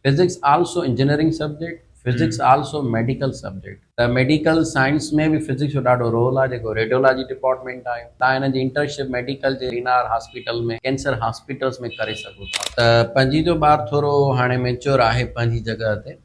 Physics also engineering subject, physics also medical subject ته medical science ۾ به physics جو ڏاڍو رول آهي جيڪو ريڊيولاجي ڊپارٽمينٽ آهي تان هن جي انٽرنشپ ميڊيڪل جي رينار هاسپيٽل ۾ ڪينسر هاسپيٽلس ۾ ڪري سگهو ٿا ته پنهنجي جو ٻار ٿورو هاڻي ميچور آهي پنهنجي جڳهه تي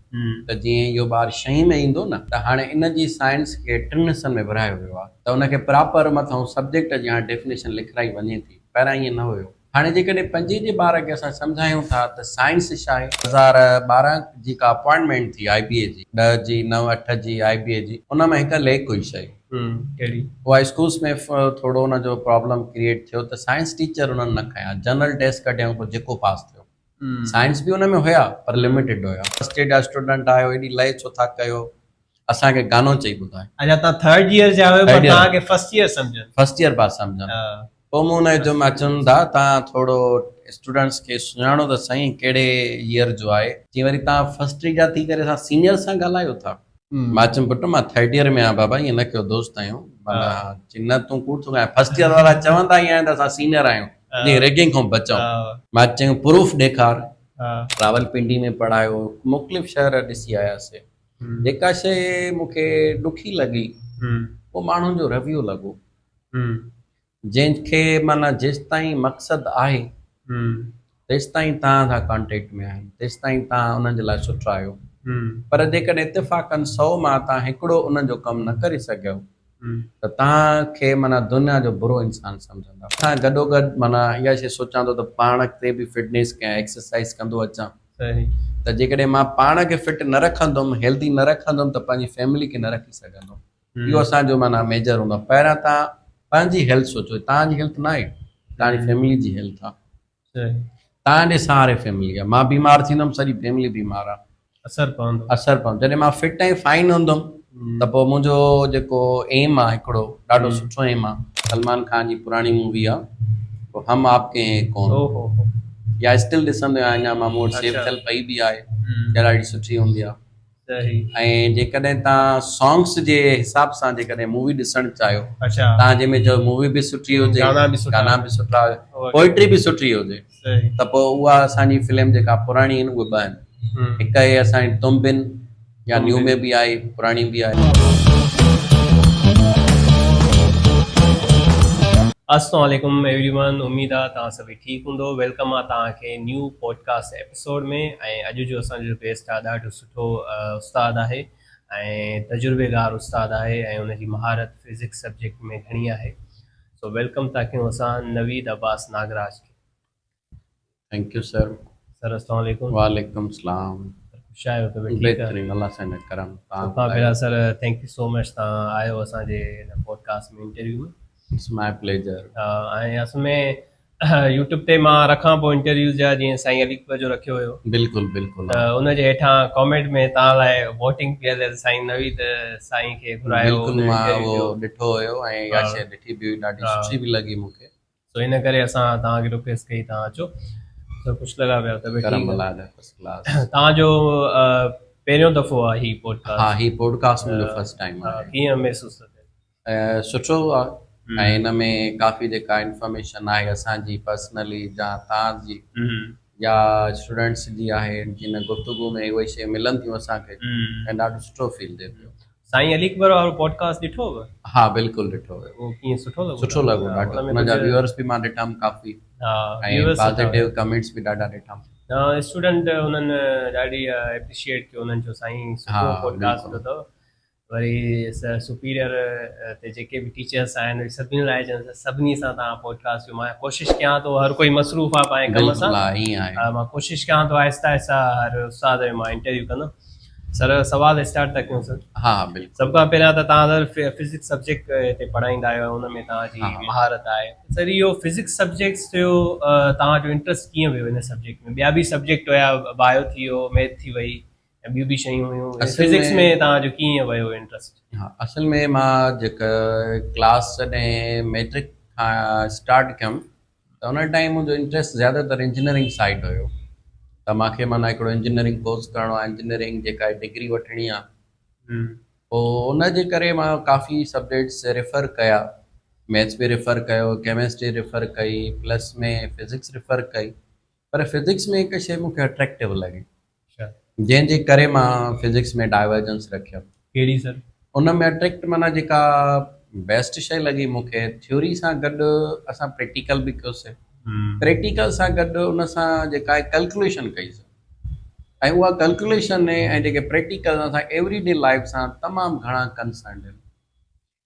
ته جيئن اهو ٻار ڇهين ۾ ايندو نه ته هاڻي ان جي سائنس کي ٽن حصن ۾ ورهايو ويو آهي ته ان کي پراپر مٿئون سبجيڪٽ جي هاڻي ڊيفنيشن لکرائي وڃي ٿي پهريان ائين نه هيو. هاڻي جيڪڏهن پنجين جي ٻار کي اسان سمجهايون ٿا ته سائنس ڇا آهي؟ 2012 جي ڪا اپوائنٽمينٽ ٿي آء بي اي جي، ڏهه جي، نو اٺ جي آء بي اي جي، ان ۾ هڪ ليڪ هئي شيء. ڪهڙي؟ اها اسڪولس ۾ ٿورو ان جو پرابلم ڪريئيٽ ٿيو ته سائنس ٽيچر انهن نه کنيا، جنرل ٽيسٽ ڪڍيائون پوء جيڪو پاس ٿيو. سائنس به ان ۾ هيا پر لميٽيڊ هيا. فرسٽ ايڊ جا اسٽوڊنٽ آهيو ايڏي لئي ڇو ٿا ڪيو؟ اسان کي گانو چئي ٻڌاء. اڇا توهان ٿرڊ ييئر جا آهيو پر توهان کي فرسٽ ييئر سمجهن. فرسٽ ييئر پيا سمجهن. پوء مون انهن کي چيو مان چون ٿا توهان ٿورو اسٽوڊنٽس کي سڃاڻو ته سهي ڪهڙي ييئر جو آهي. چيائين وري توهان فرسٽ ييئر جا ٿي ڪري اسان سينيئرس سان ڳالهايو ٿا. مان چيم پٽ مان ٿرڊ ييئر ۾ آهيان بابا ائين نه ڪيو دوست آهيون. معنيٰ چيائين نه تون ڪوڙ ٿو ڳالهائين فرسٽ ييئر وارا چوندا ئي آهن ته اسان سينيئر آهيون جيئن ريگنگ کان بچون. مان چيم پروف ڏيکار. راولپنڊي ۾ پڙهايو مختلف شهر ڏسي آياسي. جيڪا شيء مون کي ڏکي لڳي اهو ماڻهن جو رويو لڳو جنهن کي معنيٰ جيستائين مقصد آهي تيستائين توهان سان ڪانٽيڪٽ ۾ آهن تيستائين توهان انهن جي لاء سٺا آهيو پر جيڪڏهن اتفاقن سو مان توهان هڪڙو انهن جو ڪم نه ڪري سگهيو ته توهان کي معنيٰ دنيا جو برو انسان سمجهندا. سان گڏوگڏ معنيٰ اها شيء سوچان ٿو ته پاڻ تي به فٽنيس ڪيان ايڪسرسائز ڪندو اچان ته جيڪڏهن مان پاڻ کي فٽ نه رکندم هيلدي نه رکندم ته پنهنجي فيملي کي نه رکي سگهندم اهو اسان جو معنيٰ ميجر هوندو آهي پهريان توهان پنهنجي هيلٿ سوچو توهان جي هيلٿ نه آهي توهان جي فيملي جي هيلٿ آهي توهان جي سهاري فيملي آهي مان بيمار ٿيندم سڄي فيملي بيمار آهي اثر پوندو اثر پوندو جڏهن مان فٽ ۽ فائن هوندم ته پوء منهنجو جيڪو ايم آهي هڪڙو ڏاڍو سٺو ايم آهي سلمان خان جي پراڻي مووي آهي هم آپ ڪي هين ڪون يا اسٽل ڏسندو آهيان اڃا مان مون وٽ سيو ٿيل پئي به آهي ڏاڍي سٺي هوندي آهي ۽ جيڪڏهن توهان سانگس جي حساب سان جيڪڏهن مووي ڏسڻ چاهيو توهان جنهن ۾ چئو مووي به سٺي هجي گانا به سٺا هجي پوئٽري به سٺي هجي ته پوء اها اسان جي فلم جيڪا پراڻي آهن اهي ٻه آهن هڪ آهي اسان جي تم بن يا نيو ۾ به آهي پراڻي به آهي. السلام عليڪم ايوري ون اميد آ توهان سڀئي ٺيڪ هوندو welcome آ توهان کي نيو پوڊڪاسٽ ايپيسوڊ ۾ ۽ اڄ جو اسان جو گيسٽ آ ڏاڍو سٺو استاد آهي ۽ تجربيگار استاد آهي ۽ ان جي مهارت فزڪس سبجيڪٽ ۾ گهڻي آهي سو welcome ٿا ڪيون اسان نويد عباس ناگراج کي. Thank you sir. سر السلام عليڪم. وعليڪم السلام. سر خوش آهيو طبيعت ٺيڪ آهي. بهترين الله سائين جو ڪرم تهان سڀ کان پهريان سر thank you سو مچ تهان آيو اسان جي هن podcast ۾ interview ۾. It's my pleasure. ۽ اصل ۾ يوٽيوب تي مان رکان پيو انٽرويوز جا جيئن سائين علي اڪبر جو رکيو هيو. بلڪل بلڪل. ته ان جي هيٺان ڪامينٽ ۾ تهان لاء ووٽنگ پيل هئي سائين نويد سائين کي گهرايو بلڪل مان اهو ڏٺو هيو ۽ اها شيء ڏٺي به هئي ڏاڍي سٺي به لڳي مون کي. سو ان ڪري اسان توهان کي رڪويسٽ ڪئي توهان اچو سر خوش لڳا پيا طبيعت ڪرم الله جا فرسٽ ڪلاس توهان جو پهريون دفعو آهي هي پوڊڪاسٽ ها هي پوڊڪاسٽ منهنجو فرسٽ ٽائيم آهي ڪيئن محسوس ٿو ٿئي سٺو آهي ۽ ان ۾ ڪافي جيڪا انفارميشن آهي اسان جي پرسنلي يا توهان جي يا اسٽوڊنٽس جي آهي جن گفتگو ۾ اهي شيون ملن ٿيون اسان کي ۽ ڏاڍو سٺو فيل ٿئي پيو سائين علي اڪبر وارو پوڊڪاسٽ ڏٺو هو؟ ها بلڪل ڏٺو هيو. اهو ڪيئن سٺو لڳو؟ سٺو لڳو ڏاڍو ان جا ويوئرس به مان ڏٺم ڪافي ۽ پازيٽو ڪمينٽس به ڏاڍا ڏٺم. ها اسٽوڊنٽ انهن ڏاڍي اپريشيئيٽ ڪيو انهن چيو سائين سٺو پوڊڪاسٽ ڪيو اٿو وري سپيريئر تي جيڪي به ٽيچرس آهن سڀني لاء چون سڀني سان توهان پوڊڪاسٽ ڪيو مان ڪوشش ڪيان ٿو هر ڪوئي مصروف آهي پنهنجي ڪم سان مان ڪوشش ڪيان ٿو آهستي آهستي هر استاد جو مان انٽرويو ڪندم سر سوال اسٽارٽ ٿا ڪيون سر. ها ها بلڪل. سڀ کان پهريان ته توهان سر فزڪس سبجيڪٽ هتي پڙهائيندا آهيو ان ۾ توهان جي مهارت آهي سر اهو فزڪس سبجيڪٽس جو توهان جو انٽرسٽ ڪيئن ويو ان سبجيڪٽ ۾ ٻيا به سبجيڪٽ هيا بايو ٿي ويو ميٿ ٿي وئي ۽ ٻيون به شيون هيون فزڪس ۾ توهان جو ڪيئن ويو انٽرسٽ. ها اصل ۾ مان جيڪا ڪلاس جڏهن ميٽرڪ کان اسٽارٽ ڪيم ته ان ٽائيم منهنجو انٽريسٽ زياده تر انجنيئرنگ سائيڊ هيو ته مانکي معنيٰ هڪڙو انجنيئرنگ ڪورس ڪرڻو آهي انجنيئرنگ جيڪا ڊگري وٺڻي آهي پوء ان جي ڪري مان ڪافي سبجيڪٽس ريفر ڪيا ميٿس به ريفر ڪيو ڪيمسٽري ريفر ڪئي پلس ۾ فزڪس ريفر ڪئي پر فزڪس ۾ هڪ شيء مونکي اٽريڪٽو لڳي. جنهن جي ڪري مان فزڪس ۾ ڊائيورجنس رکيم. ڪهڙي سر؟ ان ۾ اٽريڪٽ معنيٰ جيڪا بيسٽ شيء لڳي مون کي ٿيوري سان گڏ اسان پريڪٽيڪل به ڪيوسي. پريڪٽيڪل سان گڏ ان سان جيڪا آهي ڪلڪوليشن ڪئي سي ۽ اها ڪلڪوليشن ۽ جيڪي پريڪٽيڪل اسان ايوري ڊي لائيف سان تمام گهڻا ڪنسرنڊ آهن.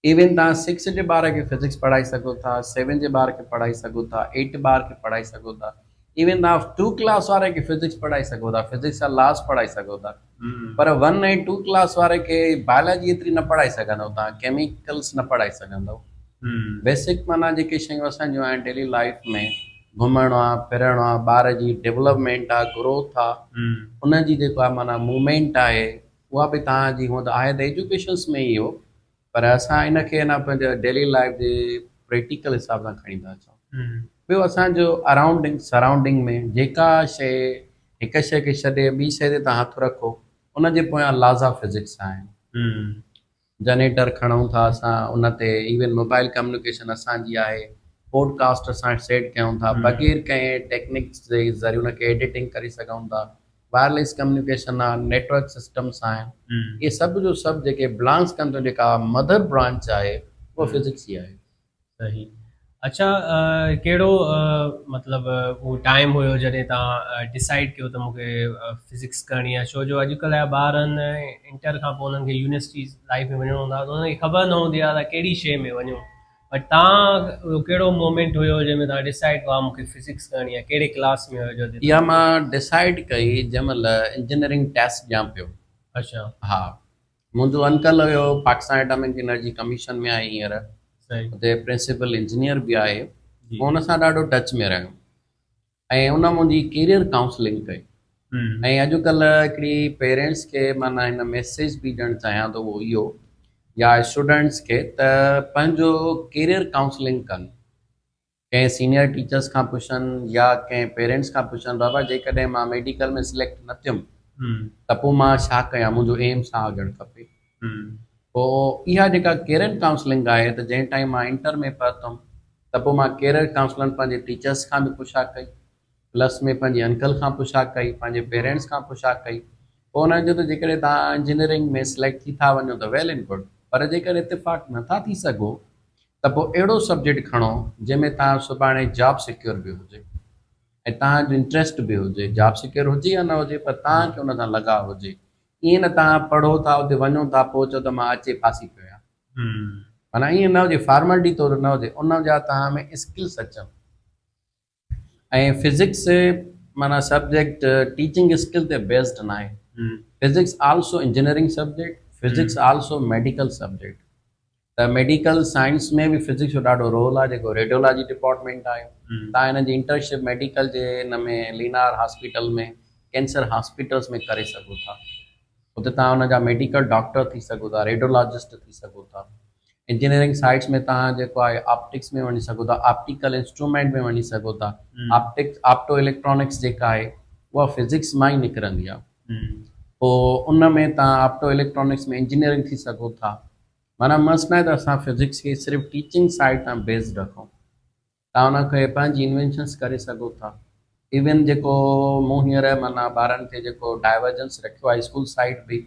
ايون توهان سڪس جي ٻار کي فزڪس پڙهائي سگهو ٿا، سيون جي ٻار کي پڙهائي سگهو ٿا، ايٽ ٻار کي پڙهائي سگهو ٿا، ايون توهان ٽو ڪلاس واري کي فزڪس پڙهائي سگهو ٿا، فزڪس جا لاز پڙهائي سگهو ٿا، پر ون ۽ ٽو ڪلاس واري کي بايولاجي ايتري نه پڙهائي سگهندؤ توهان، ڪيميڪلس نه پڙهائي سگهندؤ. بيسڪ معنيٰ جيڪي شيون اسان جون آهن ڊيلي لائيف ۾ گهمڻ آ، ڦرڻ آ، ٻار جي ڊولپمينٽ آ، گروٿ آ، ان جي جيڪو آ معنيٰ موومينٽ آهي اها به توهان جي هونء ته آهي ته ايجوڪيشنس ۾ ئي اهو پر اسان ان کي اڃا پنهنجي ڊيلي لائيف جي پريڪٽيڪل حساب سان کڻي ٿا اچون. ٻيو اسان جو اراونڊنگ سرائونڊنگ ۾ جيڪا شيء هڪ شيء کي ڇڏي ٻي شيء تي توهان هٿ رکو ان جي پويان لاز آف فزڪس آهن. جنريٽر کڻون ٿا اسان ان تي ايون موبائل ڪميونيڪيشن اسان جي آهي پوڊ ڪاسٽ اسان سيٽ ڪيون ٿا بغير ڪنهن ٽيڪنڪس جي ذريعي ان کي ايڊيٽنگ ڪري سگهون ٿا. وائرليس ڪميونيڪيشن آ، نيٽ ورڪ سسٽمس آهن، اهي سڀ جو سڀ جيڪي بلانگس ڪن ٿيون جيڪا مدر برانچ آهي اها فزڪس ئي آهي. صحيح اڇا ڪهڙو مطلب اهو ٽائيم هيو جڏهن توهان ڊسائيڊ ڪيو ته مونکي فزڪس ڪرڻي آهي ڇو جو اڄڪلهه جا ٻار آهن انٽر کان پوء انهن کي يونيورسٽي لائيف ۾ وڃڻو هوندو آهي ته انهن کي خبر نه هوندي آهي ته ڪهڙي شيء ۾ وڃون بٽ توهان اهو ڪهڙو مومينٽ هيو جنهن ۾ توهان ڊسائيڊ ڪيو ها مون کي فزڪس ڪرڻي آهي ڪهڙي ڪلاس ۾ هيو جو اها مان ڊسائيڊ ڪئي جنهن مهل انجنيئرنگ ٽيسٽ ڏيان پيو. اڇا. ها منهنجو انڪل هيو پاڪستان ايٽامڪ انرجي ڪميشن ۾ آهي هينئر اتي پرنسپل انجنيئر به آهي مان ان سان ڏاڍو ٽچ ۾ رهيم. ۽ ان منهنجي ڪيريئر ڪائونسلنگ ڪئي ۽ اڄڪلهه هڪڙي پيرنٽس کي معنيٰ هن ميسيج به ڏيڻ چاهيان ٿو اهو اهو يا اسٽوڊنٽس کي ته پنهنجو ڪيريئر ڪائونسلنگ ڪن ڪنهن سينيئر ٽيچرس کان پڇن يا ڪنهن پيرنٽس کان پڇن بابا جيڪڏهن مان ميڊيڪل ۾ سليڪٽ نه ٿيم ته پوء مان ڇا ڪيان منهنجو ايم ڇا هجڻ کپي پوء اها جيڪا ڪيريئر ڪائونسلنگ آهي ته جنهن ٽائيم مان انٽر ۾ پهتم ته پوء مان ڪيريئر ڪائونسلر پنهنجي ٽيچرس کان به پڇا ڪئي، پلس ۾ پنهنجي انڪل کان پڇا ڪئي، پنهنجي پيرينٽس کان پڇا ڪئي. پوء انهن چيو ته جيڪڏهن توهان انجنيئرنگ ۾ سليڪٽ ٿي ٿا وڃو ته ويل اينڊ گڊ پر جيڪڏهن اتفاق نه ٿا ٿي سگهو ته پوء اهڙو سبجيڪٽ کڻو جنهن ۾ توهان سڀاڻي جاب سيڪيور به هجي ۽ توهان جو انٽريسٽ به هجي، جاب سيڪيور هجي يا نه هجي پر توهان کي ان سان لڳاء هجي. ائين نه توهان پڙهو ٿا اتي وڃو ٿا پوء چئو ته مان اچي ڦاسي پيو آهيان. معنيٰ ائين نه هجي فارملٽي طور نه هجي ان جا توهان ۾ اسڪلس اچن ۽ فزڪس معنيٰ سبجيڪٽ ٽيچنگ اسڪل تي بيسڊ نه آهي physics also engineering subject physics also medical subject ته ميڊيڪل سائنس ۾ به فزڪس جو ڏاڍو رول آهي جيڪو ريڊيولاجي ڊپارٽمينٽ آهي تان هن جي انٽرنشپ ميڊيڪل جي ان ۾ لينار هاسپيٽل ۾ ڪينسر هاسپيٽلس ۾ ڪري سگهو ٿا اتي توهان ان جا ميڊيڪل ڊاڪٽر ٿي سگهو ٿا، ريڊولاجسٽ ٿي سگهو ٿا. انجنيئرنگ سائيڊس ۾ توهان جيڪو آهي آپٽڪس ۾ وڃي سگهو ٿا، آپٽيڪل انسٽرومينٽ ۾ وڃي سگهو ٿا. آپٽڪس، آپٽو اليڪٽرانڪس جيڪا آهي اها فزڪس مان ئي نڪرندي آهي. پوء ان ۾ توهان آپٽو اليڪٽرانڪس ۾ انجنيئرنگ ٿي سگهو ٿا. معنيٰ مس ناهي ته اسان فزڪس کي صرف ٽيچنگ سائيڊ تان بيسڊ رکون. توهان ان کي پنهنجي انوينشنس ڪري سگهو ٿا. ايون جيڪو مون هينئر معنيٰ ٻارن کي جيڪو ڊائيورجنس رکيو آهي اسڪول سائيڊ به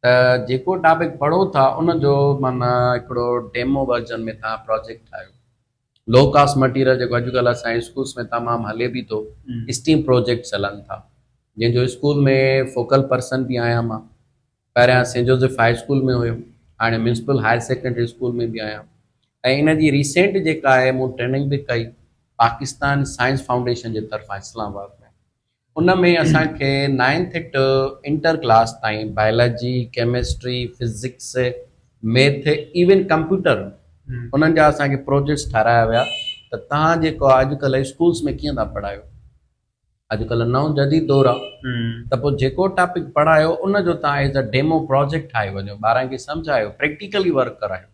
ته جيڪو ٽاپڪ پڙهو ٿا ان جو معنيٰ هڪڙو ڊيمو ورجن ۾ توهان پراجيڪٽ ٺاهيو. لو ڪاسٽ مٽيريل جيڪو اڄڪلهه اسان جي اسڪولس ۾ تمام هلي به ٿو اسٽيم پروجيڪٽس هلن ٿا جنهن جو اسڪول ۾ فوڪل پرسن به آهيان مان. پهريان سينٽ جوزف هاء اسڪول ۾ هيم هاڻي ميونسپل هائر سيڪنڊري اسڪول ۾ به آهيان ۽ ان جي ريسينٽ جيڪا آهي مون ٽريننگ به ڪئي پاڪستان سائنس فائونڊيشن جي طرفان اسلام آباد ۾ ان ۾ اسان کي نائنٿ ٽو انٽر ڪلاس تائين biology chemistry physics math even computer انهن جا اسان کي پروجيڪٽس ٺارايا ويا ته تهان جيڪو آهي اڄڪلهه اسڪولس ۾ ڪيئن ٿا پڙهايو اڄڪلهه نئون جديد دور آ ته پوء جيڪو ٽاپڪ پڙهايو ان جو توهان ايز ا ڊيمو پراجيڪٽ ٺاهي وڃو ٻارن کي سمجهايو پريڪٽيڪلي ورڪ ڪرايو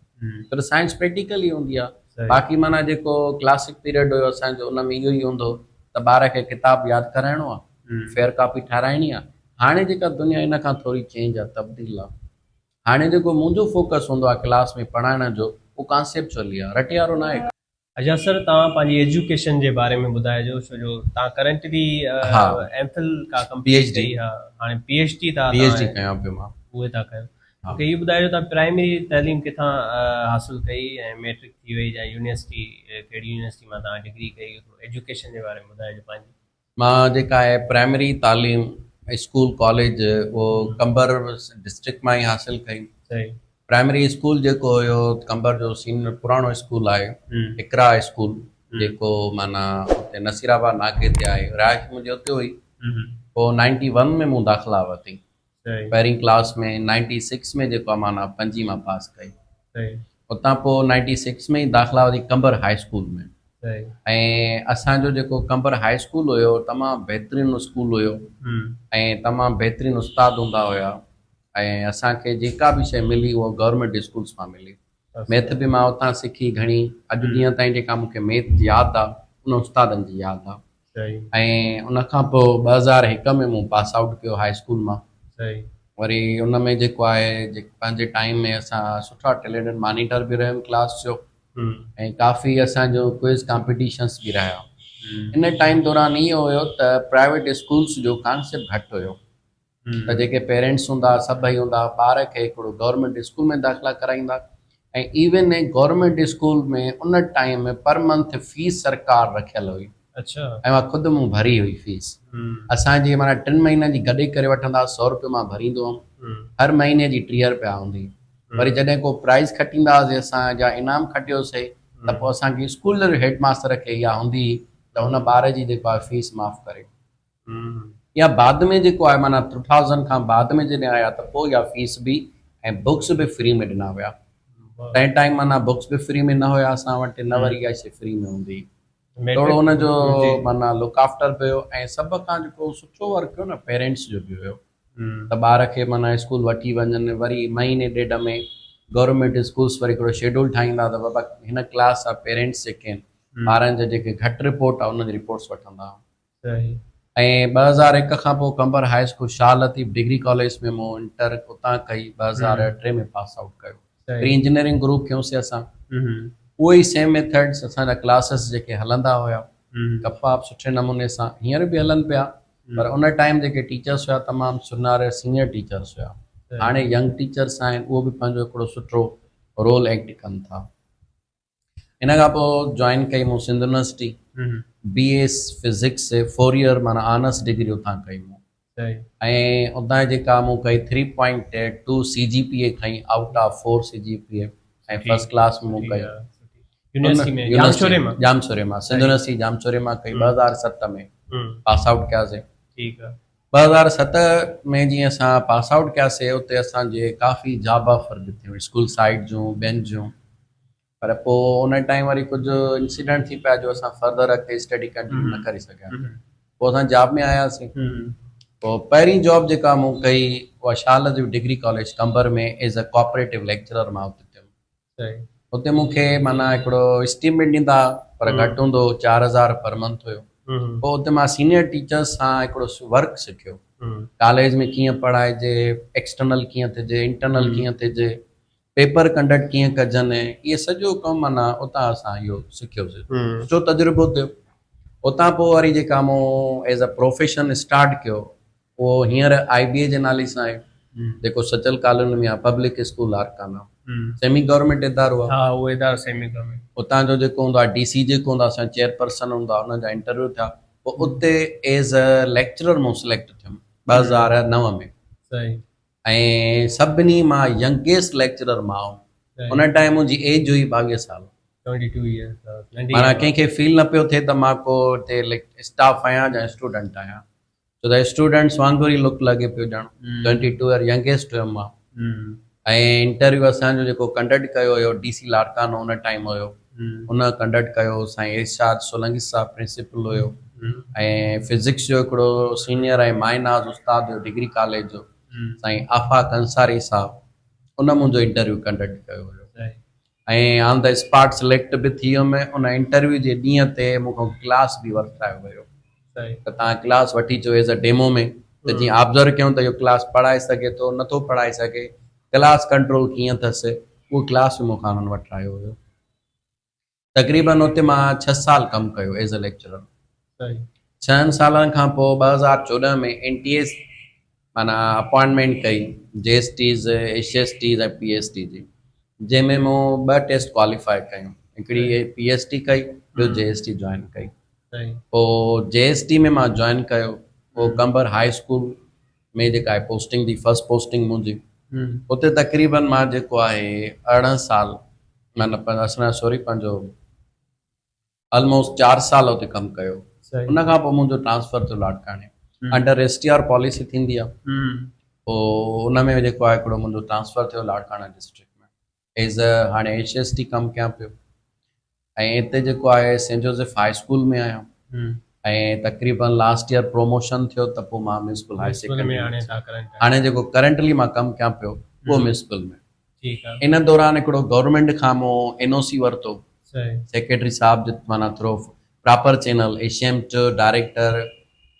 ڇو ته سائنس پريڪٽيڪلي هوندي آ باقي معنيٰ جيڪو ڪلاسڪ پيريڊ هيو اسان جو ان ۾ اهو ئي هوندو هو ته ٻار کي ڪتاب ياد ڪرائڻو آ فيئر ڪاپي ٺاراهڻي آ هاڻي جيڪا دنيا ان کان ٿوري چينج آ تبديل آ هاڻي جيڪو منهنجو فوڪس هوندو آ ڪلاس ۾ پڙهائڻ جو اهو ڪانسيپچوئلي آ رٽيارو ناهي. اچا سر توهان پنهنجي ايجوڪيشن جي باري ۾ ٻڌائجو ڇو جو توهان ڪرنٽلي ايم فل ڪا ڪمپليٽ ڪئي ها هاڻي پي ايڇ ڊي ٿا پي ايڇ ڊي ڪيان پيو مان اهي ٿا ڪيو مون کي اهو ٻڌائجو توهان پرائمري تعليم ڪٿان حاصل ڪئي ۽ ميٽرڪ ٿي وئي يا يونيورسٽي ڪهڙي يونيورسٽي مان توهان ڊگري ڪئي ٿورو ايجوڪيشن جي باري ۾ ٻڌائجو پنهنجي. مان جيڪا آهي پرائمري تعليم اسڪول ڪاليج اهو قمبر ڊسٽرڪٽ مان ئي حاصل ڪئي. پرائمري اسڪول جيڪو هيو قمبر جو سينئر پراڻو اسڪول آهي اقرا اسڪول جيڪو معنيٰ اتي نصير آباد ناڪي تي آهي رهائش منهنجي اتي هئي پوء نائنٽي ون ۾ مون داخلا ورتي پهرين ڪلاس ۾ نائنٽي سڪس ۾ جيڪو آهي معنيٰ پنجين مان پاس ڪئي اتان پوء نائنٽي سڪس ۾ ئي داخلا ورتي قمبر هاء اسڪول ۾ ۽ اسان جو جيڪو قمبر هاء اسڪول هيو تمام بهترين اسڪول هيو ۽ تمام بهترين استاد هوندا هيا ۽ اسان کي جيڪا به شيء ملي اها گورنمينٽ اسڪولس مان ملي ميٿ به مان اتان سکي گهڻي اڄ ڏينهن تائين جيڪا مون کي ميٿ ياد آ ان استادن جي ياد آ ۽ ان کان پوء 2001 ۾ مون پاس آئوٽ ڪيو هاء اسڪول مان. وري ان ۾ جيڪو آهي پنهنجي ٽائيم ۾ اسان سٺا ٽيلينٽڊ مانيٽر به رهيم ڪلاس جو ۽ ڪافي اسان جو ڪوئز ڪامپيٽيشنس به رهيا. ان ٽائيم دوران اهو هيو ته پرائيويٽ اسڪولس جو ڪانسيپٽ گهٽ هيو. ته جيڪي پيرنٽس هوندا سڀئي هوندا ٻار کي هڪڙو گورنمينٽ اسڪول ۾ داخلا ڪرائيندا ۽ ايون گورنمينٽ اسڪول ۾ ان ٽائيم پر منٿ فيس سرڪار رکيل هئي اڇا ۽ اها خود مون ڀري هئي فيس اسان جي معنيٰ ٽن مهينن جي گڏي ڪري وٺندا سو روپيو مان ڀريندو هئم هر مهيني جي 30 روپيا هوندي وري جڏهن ڪو پرائز کٽيندا هئاسي اسان يا انعام کٽيوسي ته پوء اسان کي اسڪول جي هيڊ ماستر کي اها هوندي هئي ته هن ٻار جي جيڪو آهي فيس معاف ڪري يا بعد ۾ جيڪو آهي معنيٰ ٽو ٿائوزنڊ کان بعد ۾ جڏهن آيا ته پوء اها فيس به ۽ بڪس به فري ۾ ڏنا ويا تنهن ٽائيم معنيٰ بڪس به فري ۾ نه هيا اسان وٽ نه وري اها شي فري ۾ هوندي هئي ٿورو ان جو معنيٰ لڪ آفٽر به هيو ۽ سڀ کان جيڪو سٺو ورڪ هيو نه پيرنٽس جو به هيو ته ٻار کي معنيٰ اسڪول وٺي وڃن وري مهيني ڏيڍ ۾ گورنمينٽ اسڪولس وري هڪڙو شيڊول ٺاهيندا ته بابا هن ڪلاس جا پيرنٽس جيڪي آهن ٻارن جا جيڪي گهٽ رپورٽ آهي انهن جي رپورٽس وٺندا ۽ 2001 کان پوء Qambar high school Shah Latif degree college ۾ مون انٽر اتان ڪئي 2003 ۾ پاس آئوٽ ڪيو وري انجنيئرنگ گروپ کنيوسي اسان اهو ئي سيم ميٿڊس اسان جا ڪلاسز جيڪي هلندا هيا ڪپا به سٺي نموني سان هينئر به هلن پيا پر ان ٽائيم جيڪي ٽيچرس هيا تمام سناري سينيئر ٽيچرس هيا هاڻي ينگ ٽيچرس آهن اهو به پنهنجو هڪڙو سٺو رول ايڪٽ ڪن ٿا ان کان پوء جوائن ڪئي مون Sindh university B S physics four year معنيٰ آنرس ڊگري اتان ڪئي مون ۽ اتان جيڪا مون ڪئي three point two C G P A کنئي out of four C G P A ۽ first class مون ڪئي ڄامشوري مان سنڌ يونيورسٽي ڄامشوري مان ڪئي 2007 ۾ پاس آئوٽ ڪياسي. 2007 ۾ جيئن اسان پاس آئوٽ ڪياسي اتي اسان جي ڪافي جاب آفر به ٿيون اسڪول سائيڊ جون ٻين جون پر پوء ان ٽائيم وري ڪجهه انسيڊنٽ ٿي پيا جو اسان فردر اڳتي اسٽڊي ڪنٽينيو نه ڪري سگهياسي پوء اسان جاب ۾ آياسي پوء پهرين جاب جيڪا مون ڪئي اها Shah Latif degree college Qambar ۾ as a cooperative lecturer مان اتي ٿيم اتي مون کي معنيٰ هڪڙو اسٽيمينٽ ڏيندا پر گهٽ هوندو هو 4000 پر منٿ هيو پوء اتي مان سينيئر ٽيچرس سان هڪڙو ورڪ سکيو ڪاليج ۾ ڪيئن پڙهائجي ايڪسٽرنل ڪيئن ٿجي انٽرنل ڪيئن ٿجي پيپر ڪنڊڪٽ ڪيئن ڪجن اهي سڄو ڪم معنيٰ اتان اسان اهو سکيوسي سٺو تجربو ٿيو اتان پوء وري جيڪا مون ايز اي پروفيشن اسٽارٽ ڪيو اهو هينئر آء بي اي جي نالي سان آهي جيڪو سچل ڪالوني ۾ آهي public school Larkana semi government ادارو آهي. ها اهو ادارو سيمي گورنمينٽ. اتان جو جيڪو هوندو آهي ڊي سي جيڪو هوندو آهي اسان جو چيئرپرسن هوندو آهي انهن جا انٽرويو ٿيا پوء اتي ايز اي ليڪچرر مون سليڪٽ ٿيم 2009 ۾ صحيح. ۽ سڀني مان ينگيسٽ ليڪچرر مان هئم ان ٽائيم منهنجي ايج هئي 22 سال. 22 years معنيٰ ڪنهن کي فيل نه پيو ٿئي ته مان ڪو هتي اسٽاف آهيان يا اسٽوڊنٽ آهيان ڇو ته اسٽوڊنٽس وانگر ئي لڪ لڳي پيو ڄڻ 22 ايئر ينگيسٽ هيم مان ۽ انٽرويو اسان جو جيڪو ڪنڊڪٽ ڪيو هيو ڊي سي لاڙڪاڻو ان ٽائيم هيو ان ڪنڊڪٽ ڪيو سائين ارشاد سولنگي صاحب پرنسپل هيو ۽ فزڪس جو هڪڙو سينيئر ۽ مائناز استاد هيو ڊگري ڪاليج جو سائين آفاق انصاري صاحب ان منهنجو انٽرويو ڪنڊڪٽ ڪيو هيو ۽ آن the spot select به ٿي ويم ان انٽرويو جي ڏينهن تي مون کان ڪلاس به ورتايو ويو ته توهان ڪلاس وٺي اچو ايز اي ڊيمو ۾ ته جيئن آبزرو ڪيون ته اهو ڪلاس پڙهائي سگهي ٿو نٿو پڙهائي سگهي ڪلاس ڪنٽرول ڪيئن اٿس اهو ڪلاس به مون کان انهن وٺرايو هيو. تقريبن اتي مان 6 سال ڪم ڪيو ايز اي ليڪچرر. ڇهن سالن کان پوء 2014 ۾ اين ٽي ايس معنيٰ اپوائنٽمينٽ ڪئي J S Ts, S S Ts ۽ P S T جي، جنهن ۾ مون ٻه ٽيسٽ ڪواليفائي ڪيون، هڪڙي پي ايس ٽي ڪئي، ٻيو جي ايس ٽي جوائن ڪئي. پوء جي ايس ٽي ۾ مان جوائن ڪيو، پوء قمبر هاء اسڪول ۾ جيڪا آهي پوسٽنگ ٿي، فرسٽ پوسٽنگ منهنجي اتي تقريبن مان جيڪو آهي 18 سال معنيٰ سوري پنهنجو آلموسٽ 4 سال اتي ڪم ڪيو. ان کان پوء منهنجو ٽرانسفر ٿيو لاڙڪاڻي، under S T R policy ٿيندي آهي، پوء ان ۾ جيڪو آهي هڪڙو منهنجو ٽرانسفر ٿيو لاڙڪاڻا ڊسٽرڪٽ ۾ ايز اي هاڻي ايس ايس ٽي ڪم ڪيان پيو ۽ هتي جيڪو آهي سينٽ جوزف هاء اسڪول ۾ آهيان ۽ تقريبن لاسٽ ايئر پروموشن ٿيو ته پوء مان ميونسپل هاء سيڪنڊري هاڻي جيڪو ڪرنٽلي مان ڪم ڪيان پيو اهو ميونسپل ۾. ان دوران هڪڙو گورنمينٽ کان مون اين او سي ورتو سيڪريٽري صاحب جي معنيٰ through proper channel H M to director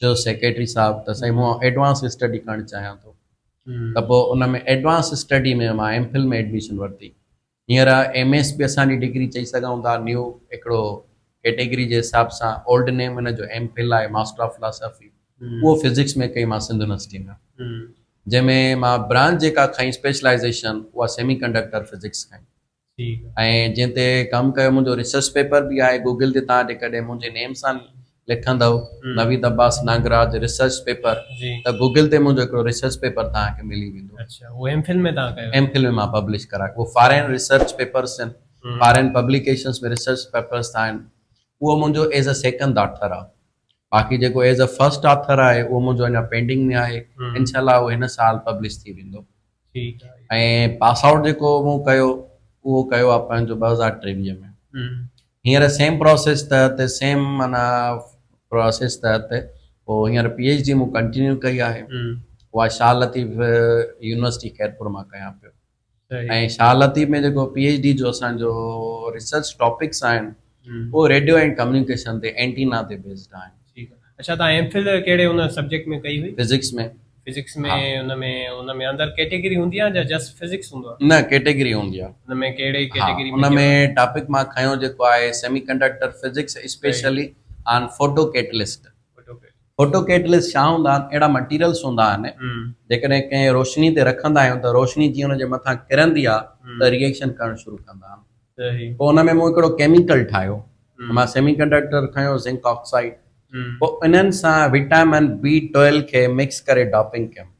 to secretary صاحب ته سائين مون ايڊوانس اسٽڊي ڪرڻ چاهيان ٿو ته پوء ان ۾ ايڊوانس اسٽڊي ۾ مان ايم فل ۾ ايڊميشن ورتي. هينئر ايم ايس به اسان جي ڊگري چئي سگهون ٿا نيو هڪڙو ڪيٽيگري جي حساب سان اولڊ نيم ان جو ايم فل آهي ماسٽر آف فلاسافي اهو فزڪس ۾ ڪئي مان سنڌ يونيورسٽي ۾ جنهن ۾ مان برانچ جيڪا کنئي اسپيشلائيزيشن اها سيمي ڪنڊڪٽر فزڪس کنئي ۽ جنهن تي ڪم ڪيو منهنجو ريسرچ پيپر به آهي گوگل تي تان جيڪڏهن منهنجي نيم سان لکندؤ نويد عباس نانگراج ريسرچ پيپر ته گوگل تي منهنجو هڪڙو ريسرچ پيپر توهان کي ملي ويندو. اڇا اهو ايم فل ۾ توهان ڪيو؟ ايم فل ۾ مان پبلش ڪرايو اهو فارين ريسرچ پيپرس آهن فارين پبليڪيشنس ۾ ريسرچ پيپرس آهن اهو منهنجو ايز اي سيڪنڊ آٿر آهي باقي جيڪو ايز اي فرسٽ آٿر آهي اهو منهنجو اڃا پينڊنگ ۾ آهي انشاء الله اهو هن سال پبلش ٿي ويندو. ۽ پاس آئوٽ جيڪو مون ڪيو اهو ڪيو آهي پنهنجو 2023 ۾. هينئر سيم پروسيس تحت سيم معنيٰ پروسيس تحت پوء هينئر پي ايڇ ڊي مون ڪنٽينيو ڪئي آهي اها شاهه لطيف يونيورسٽي خيرپور مان ڪيان پيو ۽ شاهه لطيف ۾ جيڪو پي ايڇ ڊي جو اسانجو ريسرچ ٽاپڪس آهن اهو ريڊيو اينڊ ڪميونيڪيشن تي اينٽينا تي بيسڊ آهن. ٺيڪ آهي اڇا توهان ايم فل ڪهڙي ان سبجيڪٽ ۾ ڪئي هئي؟ فزڪس ۾. فزڪس ۾ ان ۾ ان ۾ اندر ڪيٽيگري هوندي آهي يا جسٽ فزڪس هوندو آهي؟ نه ڪيٽيگري هوندي آهي. ان ۾ ڪهڙي ڪيٽيگري ۾ ان ۾ ٽاپڪ مان کنيو جيڪو آهي semiconductor physics specially on photo catalyst. Photo catalyst ڇا هوندا آهن؟ اهڙا مٽيريلس هوندا آهن جيڪڏهن ڪنهن روشني تي رکندا آهيون ته روشني جيئن ان جي مٿان ڪرندي آهي ته ريئيڪشن ڪرڻ شروع ڪندا آهن. پوء ان ۾ مون هڪڙو ڪيميڪل ٺاهيو مان سيمي ڪنڊڪٽر کنيو زنڪ آڪسائيڊ پوء انهن سان وٽامن بي ٽويل کي مڪس ڪري ڊاپنگ ڪيم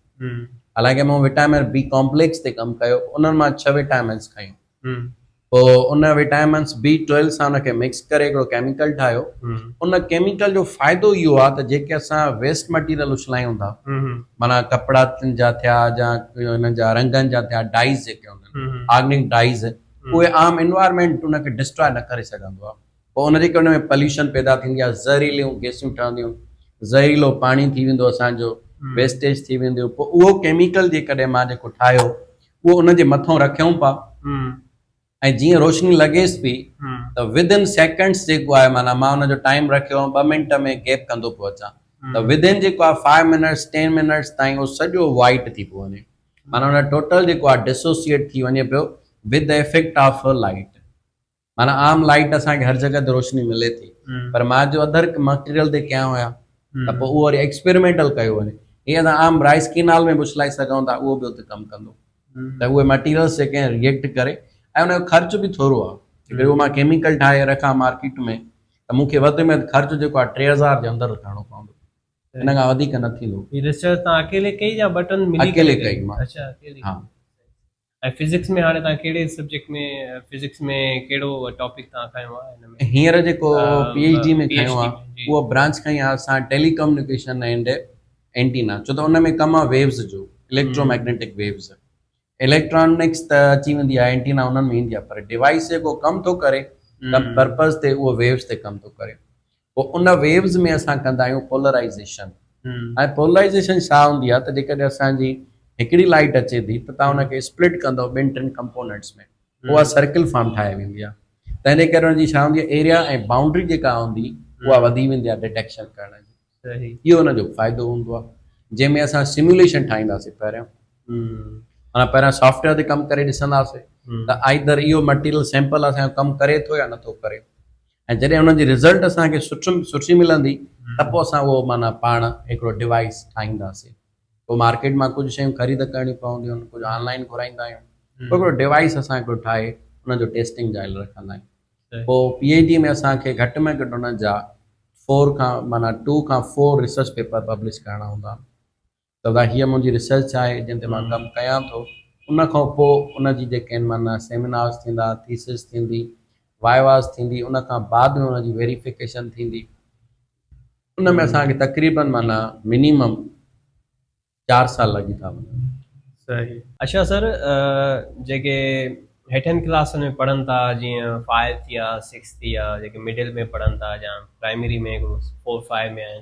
حالانڪه مون وٽامن بي ڪامپليڪس تي ڪم ڪيو انهن مان 6 وٽامنس کنيون پوء ان وٽامنس بي ٽويل سان ان کي مڪس ڪري هڪڙو ڪيميڪل ٺاهيو ان ڪيميڪل جو فائدو اهو آهي ته جيڪي اسان ويسٽ مٽيريل اڇلايون ٿا معنيٰ ڪپڙا جا ٿيا يا انهن جا رنگن جا ٿيا ڊائيز جيڪي هوندا آهن آرگنڪ ڊائيز اهي عام انوائرمينٽ ان کي ڊسٽراء نه ڪري سگهندو آهي پوء ان جي ڪري ان ۾ پليوشن پيدا ٿيندي آهي زهريليون گيسيون ٺهنديون زهريلو پاڻي ٿي ويندو اسانجو ويسٽيج ٿي وينديون پوء اهو ڪيميڪل جيڪڏهن مان جيڪو ٺاهيو اهو ان جي مٿو رکيون پا ۽ جيئن روشني لڳيس پي ته ود ان سيڪنڊس جيڪو آهي معنيٰ مان ان جو ٽائيم رکيو ٻه منٽ ۾ گيپ ڪندو پيو اچان ته ود ان جيڪو آهي فائيو منٽس ٽين منٽس تائين اهو سڄو وائيٽ ٿي پيو وڃي معنيٰ ان ٽوٽل جيڪو آهي ڊسوسيئيٽ ٿي وڃي پيو with the effect of light معنيٰ عام لائيٽ اسان کي هر جڳهه تي روشني ملي ٿي پر مان جو اڌر مٽيريل تي ڪيا هيا ته پوء اهو وري ايڪسپيريمينٽل ڪيو وڃي هي اسان عام رائس ڪينال ۾ به اڇلائي سگهون ٿا اهو به اتي ڪم ڪندو ته اهي مٽيريلس جيڪي آهن ريئيڪٽ ڪري ۽ ان جو خرچ به ٿورو آهي جيڪڏهن اهو مان ڪيميڪل ٺاهي رکان مارڪيٽ ۾ ته مون کي وڌ ۾ وڌ خرچ جيڪو آهي 3000 جي اندر ڪرڻو پوندو ان کان وڌيڪ نه ٿيندو. هي ريسرچ توهان اڪيلي ڪئي يا ٻه ٽن ملي اڪيلي ڪئي مان. اڇا اڪيلي. ها. ۽ فزڪس ۾ هاڻي توهان ڪهڙي سبجيڪٽ ۾ فزڪس ۾ ڪهڙو ٽاپڪ توهان کنيو آهي هن ۾؟ هينئر جيڪو پي ايڇ ڊي ۾ کنيو آهي اهو برانچ کنئي آهي اسان ٽيلي ڪميونيڪيشن اينڊ اينٽينا ڇو ته ان ۾ ڪم آهي ويوز جو اليڪٽرو ميگنيٽڪ ويوز اليڪٽرانڪس ته اچي ويندي آهي اينٽينا انهن ۾ ايندي آهي پر ڊوائيس جيڪو ڪم ٿو ڪري پرپز تي اهو ويوز تي ڪم ٿو ڪري پوء ان ويوز ۾ اسان ڪندا آهيون پولرائيزيشن ۽ پولرائيزيشن ڇا هوندي آهي ته جيڪڏهن اسان جي هڪڙي لائيٽ اچي ٿي ته تان ان کي اسپلٽ ڪندو ٻن ٽن ڪمپوننٽس ۾ اها سرڪل فارم ٺاهي ويندي آهي تنهن جي ڪري ان جي ڇا هوندي آهي ايريا ۽ باؤنڊري جيڪا هوندي اها وڌي ويندي آهي ڊٽيڪشن ڪرڻ جي اهو ان جو فائدو هوندو آهي جنهن ۾ اسان سميوليشن ٺاهينداسين پهريان معنيٰ پهريان سافٽ ويئر تي ڪم ڪري ڏسنداسين ته آئيدر اهو مٽيريل سيمپل اسان جو ڪم ڪري ٿو يا نٿو ڪري. ۽ جڏهن انهن جي رزلٽ اسان کي سٺ سٺي ملندي ته پوء اسان اهو معنيٰ پاڻ هڪڙو ڊوائيس ٺاهينداسين. پوء مارڪيٽ مان ڪجهه شيون خريد ڪرڻيون پونديون آهن، ڪجهه آن لائين گهرائيندا آهيون. پوء هڪڙو ڊوائيس اسان هڪڙو ٺاهي ان جو ٽيسٽنگ جائل رکندا آهيون. پوء پي ايڇ ڊي ۾ اسان کي گهٽ ۾ گهٽ ان جا فور کان معنيٰ ٽو کان فور ريسرچ پيپر پبلش ڪرڻا هوندا آهن. ته ادا هيء منهنجي ريسرچ آهي جنهن تي مان ڪم ڪيان ٿو ان کان پوء ان جي جيڪي آهن معنيٰ سيمينارز ٿيندا ٿيسز ٿيندي وائيواز ٿيندي ان کان بعد ۾ ان جي ويريفڪيشن ٿيندي ان ۾ اسان کي تقريبن معنيٰ منيمم چار سال لڳي ٿا وڃن. صحيح. اڇا سر جيڪي هيٺين ڪلاسن ۾ پڙهن ٿا جيئن فائيو ٿي يا سڪس ٿي يا جيڪي مڊل ۾ پڙهن ٿا يا پرائمري ۾ هڪڙو فور فائيو ۾ آهن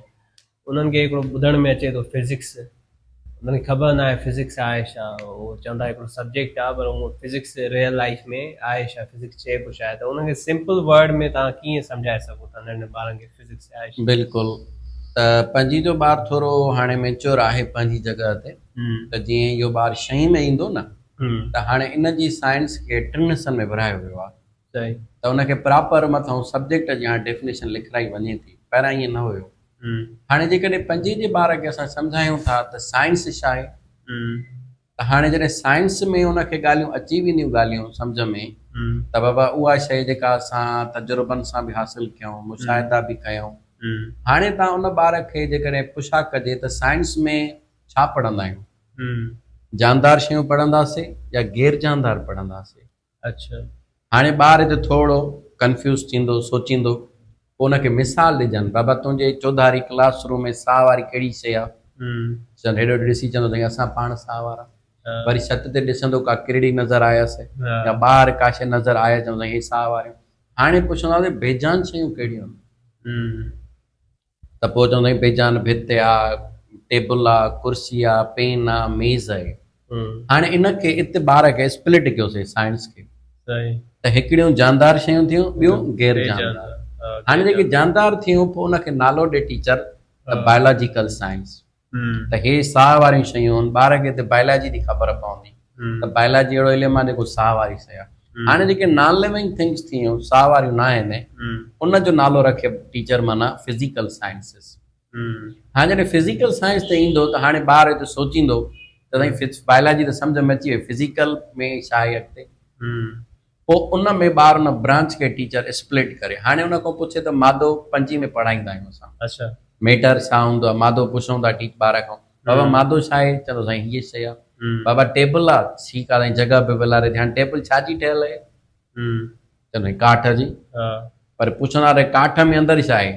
انهن کي هڪڙو ٻڌڻ ۾ اچي ٿو فزڪس انهن کي خبر ناهي فزڪس آهي ڇا هو چوندا هڪڙو سبجيڪٽ آهي پر هو فزڪس ريئل لائف ۾ آهي ڇا فزڪس چئبو ڇا آهي ته انهن کي سمپل ورڊ ۾ توهان ڪيئن سمجهائي سگهو ٿا ننڍن ٻارن کي فزڪس آهي ڇا. بلڪل ته پنجين جو ٻار ٿورو هاڻي ميچور آهي پنهنجي جڳهه تي ته جيئن اهو ٻار ڇهين ۾ ايندو نه ته هاڻي ان جي سائنس کي ٽن حصن ۾ ورهايو ويو آهي ته ان کي پراپر مٿئون سبجيڪٽ جي هاڻي ڊيفنيشن لکرائي وڃي ٿي پهريان ائين نه هيو هاڻي جيڪڏهن پنجين جي ٻار کي اسان سمجهايون ٿا ته سائنس ڇا آهي ته هاڻي جڏهن سائنس ۾ ان کي ڳالهيون اچي وينديون ڳالهيون سمجهه ۾ ته بابا اها شيء جيڪا اسان تجربن سان به حاصل ڪيون مشاهدا به ڪيون هاڻي تان ان ٻار کي جيڪڏهن پڇا ڪجي ته سائنس ۾ ڇا پڙهندا آهيون جاندار شيون پڙهنداسي يا غير جاندار پڙهنداسي اڇا. هاڻي ٻار هتي ٿورڙو ڪنفيوز ٿيندو، سوچيندو، پوء ان کي مثال ڏجن، بابا تنهنجي چوڌاري ڪلاس روم ۾ ساهه واري ڪهڙي شيء آ؟ چوندو هيڏو هيڏو ڏسي چوندو سائين اسان پاڻ ساهه وارا. وري ڇت تي ڏسندو ڪا ڪرڙي نظر آيس يا ٻاهر ڪا شيء نظر آيس چوندو سائين هي ساهه واريون. هاڻي پڇنداسين بيجان شيون ڪهڙيون آهن؟ ته پوء چوندو آهين بيجان ڀت آ، ٽيبل آ، ڪرسي آ، پين آ، ميز آهي. هاڻي ان کي ات ٻار کي اسپلٽ ڪيوسين سائنس کي ته هڪڙيون جاندار شيون ٿيون ٻيون غير جاندار. هاڻي جيڪي جاندار ٿيون پوء ان کي نالو ڏي ٽيچر ته بايولاجيڪل سائنس. ته هي ساهه واريون شيون آهن ٻار کي هتي بايولاجي جي خبر پوندي ته بايولاجي اهڙو علم آهي جيڪو ساهه واري شيء آهي هاڻي جيڪي نان لونگ ٿنگس ٿيون ساهه واريون نه آهن ان جو نالو رکي ٽيچر معنيٰ فزيڪل سائنسز هاڻي جڏهن فزيڪل سائنس تي ايندو ته هاڻي ٻار هتي سوچيندو ته سائين بايولاجي ته سمجهه ۾ اچي وئي فزيڪل ۾ ڇا آهي اڳتي پوء ان ۾ ٻار ان برانچ کي ٽيچر اسپلٽ ڪري هاڻي ان کان پڇي ته مادو پنجين ۾ پڙهائيندا آهيون اسان اڇا ميٽر ڇا هوندو آهي مادو پڇون ٿا ٽيچ ٻار کان بابا مادو ڇا آهي چوندو سائين هيء شيء آهي بابا ٽيبل آهي ٺيڪ آهي سائين جڳهه به ولاري ٿي هاڻي ٽيبل ڇا جي ٺهيل آهي چوندو سائين ڪاٺ جي پر پڇندا ته ڪاٺ ۾ اندر ڇا آهي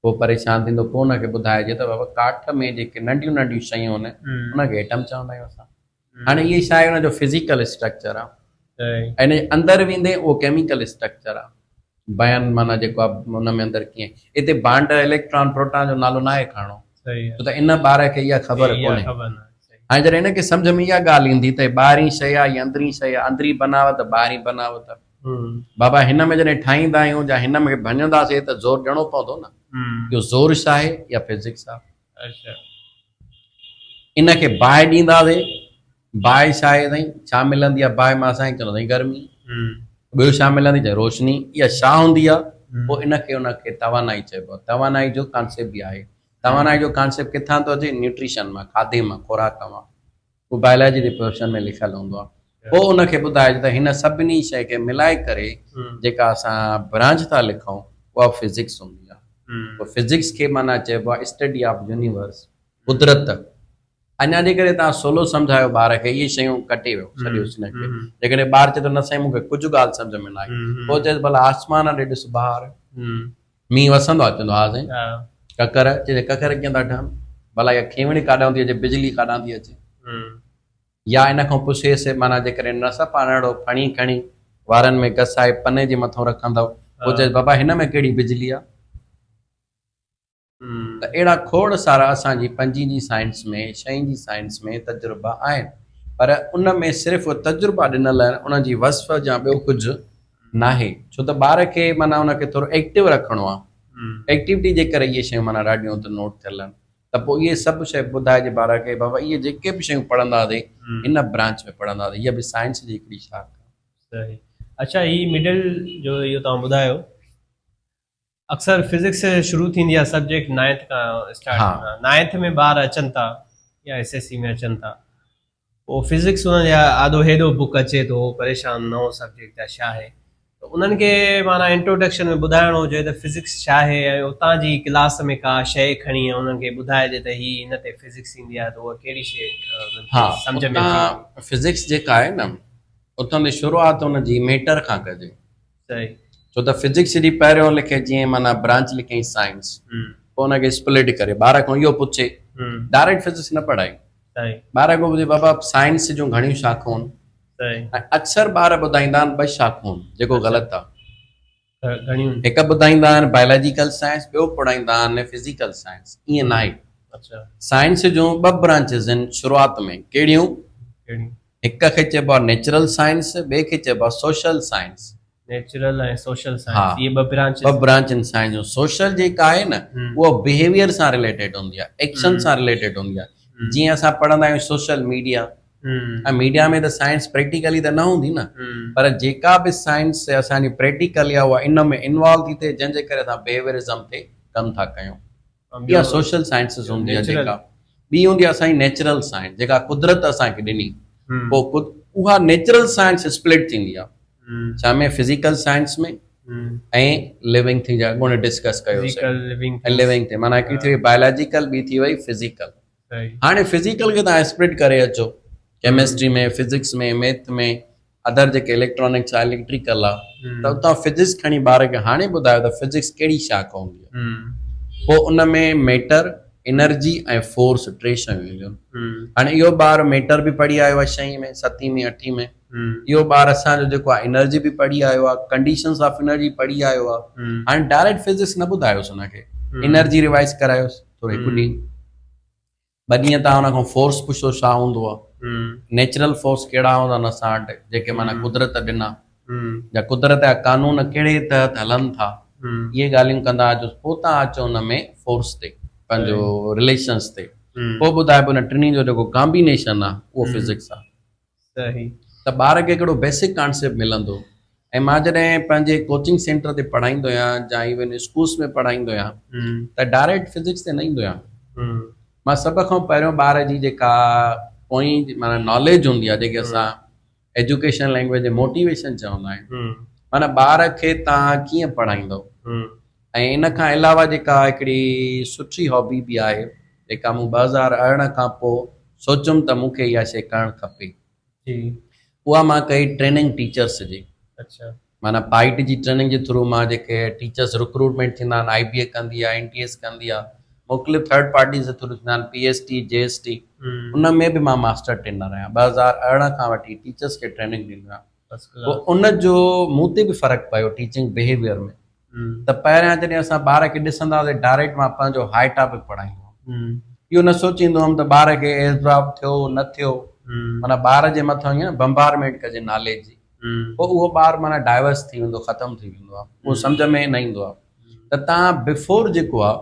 پوء پريشان ٿيندو پوء ان کي ٻڌائجي ته بابا ڪاٺ ۾ جيڪي ننڍيون ننڍيون شيون آهن ان کي ايٽم چوندا آهيون اسان هاڻي اهي ڇا آهي ان جو فزيڪل اسٽرڪچر آهي ۽ ان جي اندر ويندي اهو ڪيميڪل اسٽرڪچر آهي بيان معنيٰ جيڪو آهي ان ۾ اندر ڪيئن اتي بانڊ اليڪٽران پروٽان جو نالو ناهي کڻڻو ڇو ته ان ٻار کي اها خبر ڪونهي هاڻي جڏهن ان کي سمجهه ۾ اها ڳالهه ايندي ته ٻاهرين شيء آهي يا اندرين شيء آهي اندرين بناوت ٻاهرين بناوت بابا هن ۾ جڏهن ٺاهيندا آهيون يا هن ۾ ڀڃنداسين ته زور ڏيڻو پوندو نه اهو زور ڇا آهي يا فزڪس آهي ان کي باهه ڏينداسين باهه ڇا آهي سائين ڇا ملندي آهي باهه مان اسان کي چوندو سائين گرمي ٻيو ڇا ملندي چاهي روشني اها ڇا هوندي آهي پوء ان کي ان کي توانائي چئبو آهي توانائي جو ڪانسيپٽ به آهي توانائي جو ڪانسيپٽ ڪٿان ٿو اچي نيوٽريشن مان کاڌي مان خوراڪ مان اهو بائلاجي جي پورشن ۾ لکيل هوندو آهي. پوء ان کي ٻڌائج ته هن سڀني شيء کي ملائي ڪري جيڪا اسان برانچ ٿا لکون اها فزڪس هوندي آهي. پوء فزڪس کي معنيٰ چئبو آهي اسٽڊي آف يونيورس، قدرت. اڃا جيڪڏهن توهان سولو سمجهايو ٻار کي اهي شيون ڪٽي ويو ڇڏيوس هن کي. جيڪڏهن ٻار چئي ٿو نه سائين مون کي ڪجهه ڳالهه سمجهه ۾ نه آئي. پوء چئيس ڀلا آسمان ڏي ڏس ٻاهر. مينهن وسندو آهي چوندو ها سائين ڪڪر چي ڪڪر ڪيئن ٿا ٺهن ڀلا اها کيوڻي ڪاڏانهن ٿي اچي بجلي ڪاڏانهن ٿي اچي يا ان کان پڇيس معنيٰ جيڪڏهن نه صفا ننڍڙو ڦڻي کڻي وارن ۾ گسائي پني جي مٿان رکندو پوء چيس بابا هن ۾ ڪهڙي بجلي آهي ته اهڙا کوڙ سارا اسان جي پنجين جي سائنس ۾ ڇهين جي سائنس ۾ تجربا آهن پر ان ۾ صرف تجربا ڏنل آهن ان جي وصف يا ٻيو ڪجهه ناهي ڇو ته ٻار کي معنيٰ ان کي ٿورو ايڪٽو رکڻو آهي ايڪٽيوٽي جي ڪري اهي شيون معنيٰ ڏاڍيون اتي نوٽ ٿيل آهن ته پوء اهي سڀ شيء ٻڌائجي ٻار کي بابا اهي جيڪي به شيون پڙهنداسين هن برانچ ۾ پڙهنداسين هيء به سائنس جي هڪڙي شاخ آهي. صحيح. اڇا هي مڊل جو اهو توهان ٻڌايو اڪثر فزڪس شروع ٿيندي آهي سبجيڪٽ نائنٿ کان اسٽارٽ ٿيندو آهي نائنٿ ۾ ٻار اچن ٿا يا ايس ايس سي ۾ اچن ٿا پوء فزڪس انهن جي آڏو هيڏو بڪ اچي ٿو پريشان نئون سبجيڪٽ آهي ڇا آهي ته انهن کي معنيٰ انٽروڊڪشن ۾ ٻڌائڻو هجي ته فزڪس ڇا آهي ۽ اتان جي ڪلاس ۾ ڪا شيء کڻي ۽ انهن کي ٻڌائجي ته هي هن تي فزڪس ايندي آهي ته اها ڪهڙي شيء انهن کي سمجهه ۾ اچي وڃي. فزڪس جيڪا آهي نه اتان جي شروعات ان جي ميٽر کان ڪجي. صحيح. ڇو ته فزڪس جي پهريون لکي جيئن معنيٰ برانچ لکيائين سائنس پوء ان کي اسپلٽ ڪري ٻار کان اهو پڇي ڊائريڪٽ فزڪس نه پڙهائي ٻار کان پڇي بابا سائنس جون گهڻيون شاخون آهن ۽ اڪثر ٻار ٻڌائيندا آهن ٻه شاخون جيڪو غلط آهي هڪ ٻڌائيندا آهن بايولاجيڪل سائنس ٻيو پڙهائيندا آهن فزيڪل سائنس ائين ناهي سائنس جون ٻه برانچز آهن شروعات ۾ ڪهڙيون هڪ کي چئبو آهي نيچرل سائنس ٻئي کي چئبو آهي social science. Natural ۽ social science اهي ٻه برانچز ٻه برانچ آهن سائنس جون. سوشل جيڪا آهي نه اها بيهيويئر سان رليٽيڊ هوندي آهي ايڪشن سان رليٽيڊ هوندي آهي جيئن اسان پڙهندا آهيون سوشل ميڊيا ۽ ميڊيا ۾ ته سائنس پريڪٽيڪلي ته نه هوندي نه پر جيڪا به سائنس اسان جي پريڪٽيڪلي آهي اها ان ۾ انوالو ٿي ٿئي جنهن جي ڪري اسان بيهيويئرزم تي ڪم ٿا ڪيون. اها سوشل سائنسز هوندي آهي جيڪا ٻي هوندي آهي اسان جي نيچرل سائنس جيڪا قدرت اسان کي ڏني پوء اها نيچرل سائنس اسپلٽ ٿيندي آهي ڇا ۾ فزيڪل سائنس ۾ ۽ ليونگ ٿنگ جا اڳوڻي ڊسڪس ڪيو ليونگ ٿنگ معنيٰ هڪڙي ٿي وئي بايولاجيڪل ٻي ٿي وئي فزيڪل هاڻي فزيڪل کي تان اسپلٽ ڪري اچو ڪيمسٽري ۾ فزڪس ۾ ميٿ ۾ ادر جيڪي اليڪٽرانڪس آ اليڪٽريڪل آ ته اتان فزڪس کڻي ٻار کي هاڻي ٻڌايو ته فزڪس ڪهڙي شاخ هوندي آ پوء ان ۾ ميٽر انرجي ۽ فورس ٽي شيون اينديون هاڻي اهو ٻار ميٽر به پڙهي آيو آ ڇهين ۾ ستين ۾ اٺين ۾ اهو ٻار اسان جو جيڪو آ انرجي به پڙهي آيو آ ڪنڊيشنس آف انرجي پڙهي آيو آ هاڻي ڊائريڪٽ فزڪس نه ٻڌايوس ان کي انرجي ريوائز ڪرايوس ٿورو هڪ ڏينهن ٻه ڏينهن تان ان کان فورس پڇو ڇا هوندو آ نيچرل فورس ڪهڙا هوندا آهن اسان وٽ جيڪي معنيٰ قدرت ڏنا يا قدرت جا قانون ڪهڙي تحت هلن ٿا اهي ڳالهيون ڪندا اچو پوء تان اچو ان ۾ فورس تي پنهنجو رليشنس تي پوء ٻڌائبو ان ٽنهي جو جيڪو ڪامبينيشن آ اهو فزڪس آ صحيح. ته ٻار کي هڪڙو بيسڪ ڪانسيپٽ ملندو ۽ مان جڏهن پنهنجي ڪوچنگ سينٽر تي پڙهائيندو آهيان يا ايون اسڪولس ۾ پڙهائيندو آهيان ته ڊائريڪٽ فزڪس تي نه ايندو آهيان مان سڀ کان پهريون ٻار جي جيڪا پوئين معنيٰ ناليج هوندي آهي جيڪي اسان ايجوڪيشن لينگويج ۾ موٽيويشن چوندا آهيون معنيٰ ٻار کي تان ڪيئن پڙهائيندو ۽ ان کان علاوه جيڪا هڪڙي سٺي هابي به آهي جيڪا مون 2018 کان پوء سوچيم ته مون کي اها شيء ڪرڻ کپي اها مان ڪئي ٽريننگ ٽيچرس جي معنيٰ پائيٽ جي ٽريننگ جي ٿرو مان جيڪي ٽيچرس رڪروٽمينٽ ٿيندا آهن آئي بي اي ڪندي آهي اين ٽي ايس ڪندي آهي مختلف ٿرڊ پارٽيز جي ٿرو ٿيندا آهن پي ايس ٽي جي ايس ٽي ان ۾ به مان ماسٽر ٽرينر آهيان 2018 کان وٺي ٽيچرس کي ٽريننگ ڏيندو آهيان پوء ان جو مون تي به فرق پيو ٽيچنگ بهيويئر ۾ ته پهريان جڏهن اسان ٻار کي ڏسندا هئاسين ڊائريڪٽ مان پنهنجو هاء ٽاپڪ پڙهائيندو هئم اهو نه سوچيندو هئم ته ٻار کي ايبزارب ٿيو نه ٿيو معنيٰ ٻار جي مٿان ائين نه بمبارمينٽ ڪجي ناليج جي پوء اهو ٻار معنيٰ ڊائيورس ٿي ويندو ختم ٿي ويندو آهي اهو سمجهه ۾ نه ايندو آهي ته تان بفور جيڪو آهي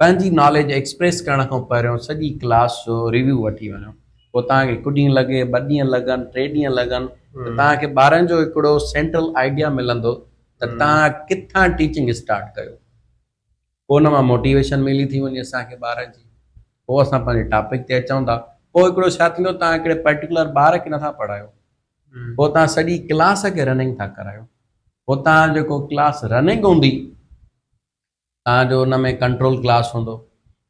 پنهنجي ناليج ايڪسپريس ڪرڻ کان پهريون سڄي ڪلاس جو ريويو وٺي وڃو پوء توهان کي هڪ ڏينهن لڳي ٻه ڏينهن لڳن ٽي ڏينهن لڳن ته توهان کي ٻارن جو هڪڙو سينٽرل آئيڊيا ملندو ته توهان ڪٿان ٽيچنگ اسٽارٽ ڪيو پوء ان مان موٽيويشن ملي ٿي وڃي اسان کي ٻارن جي پوء اسان پنهنجي ٽاپڪ تي اچون ٿا پوء هڪڙو ڇا ٿيندو توهان هڪڙي پرٽيڪولر ٻار کي نٿا پڙهايو پوء توهان سڄي ڪلاس کي رننگ ٿا ڪرايو پوء توهان جيڪو ڪلاس رننگ هوندي توهان جو ان ۾ ڪنٽرول ڪلاس هوندو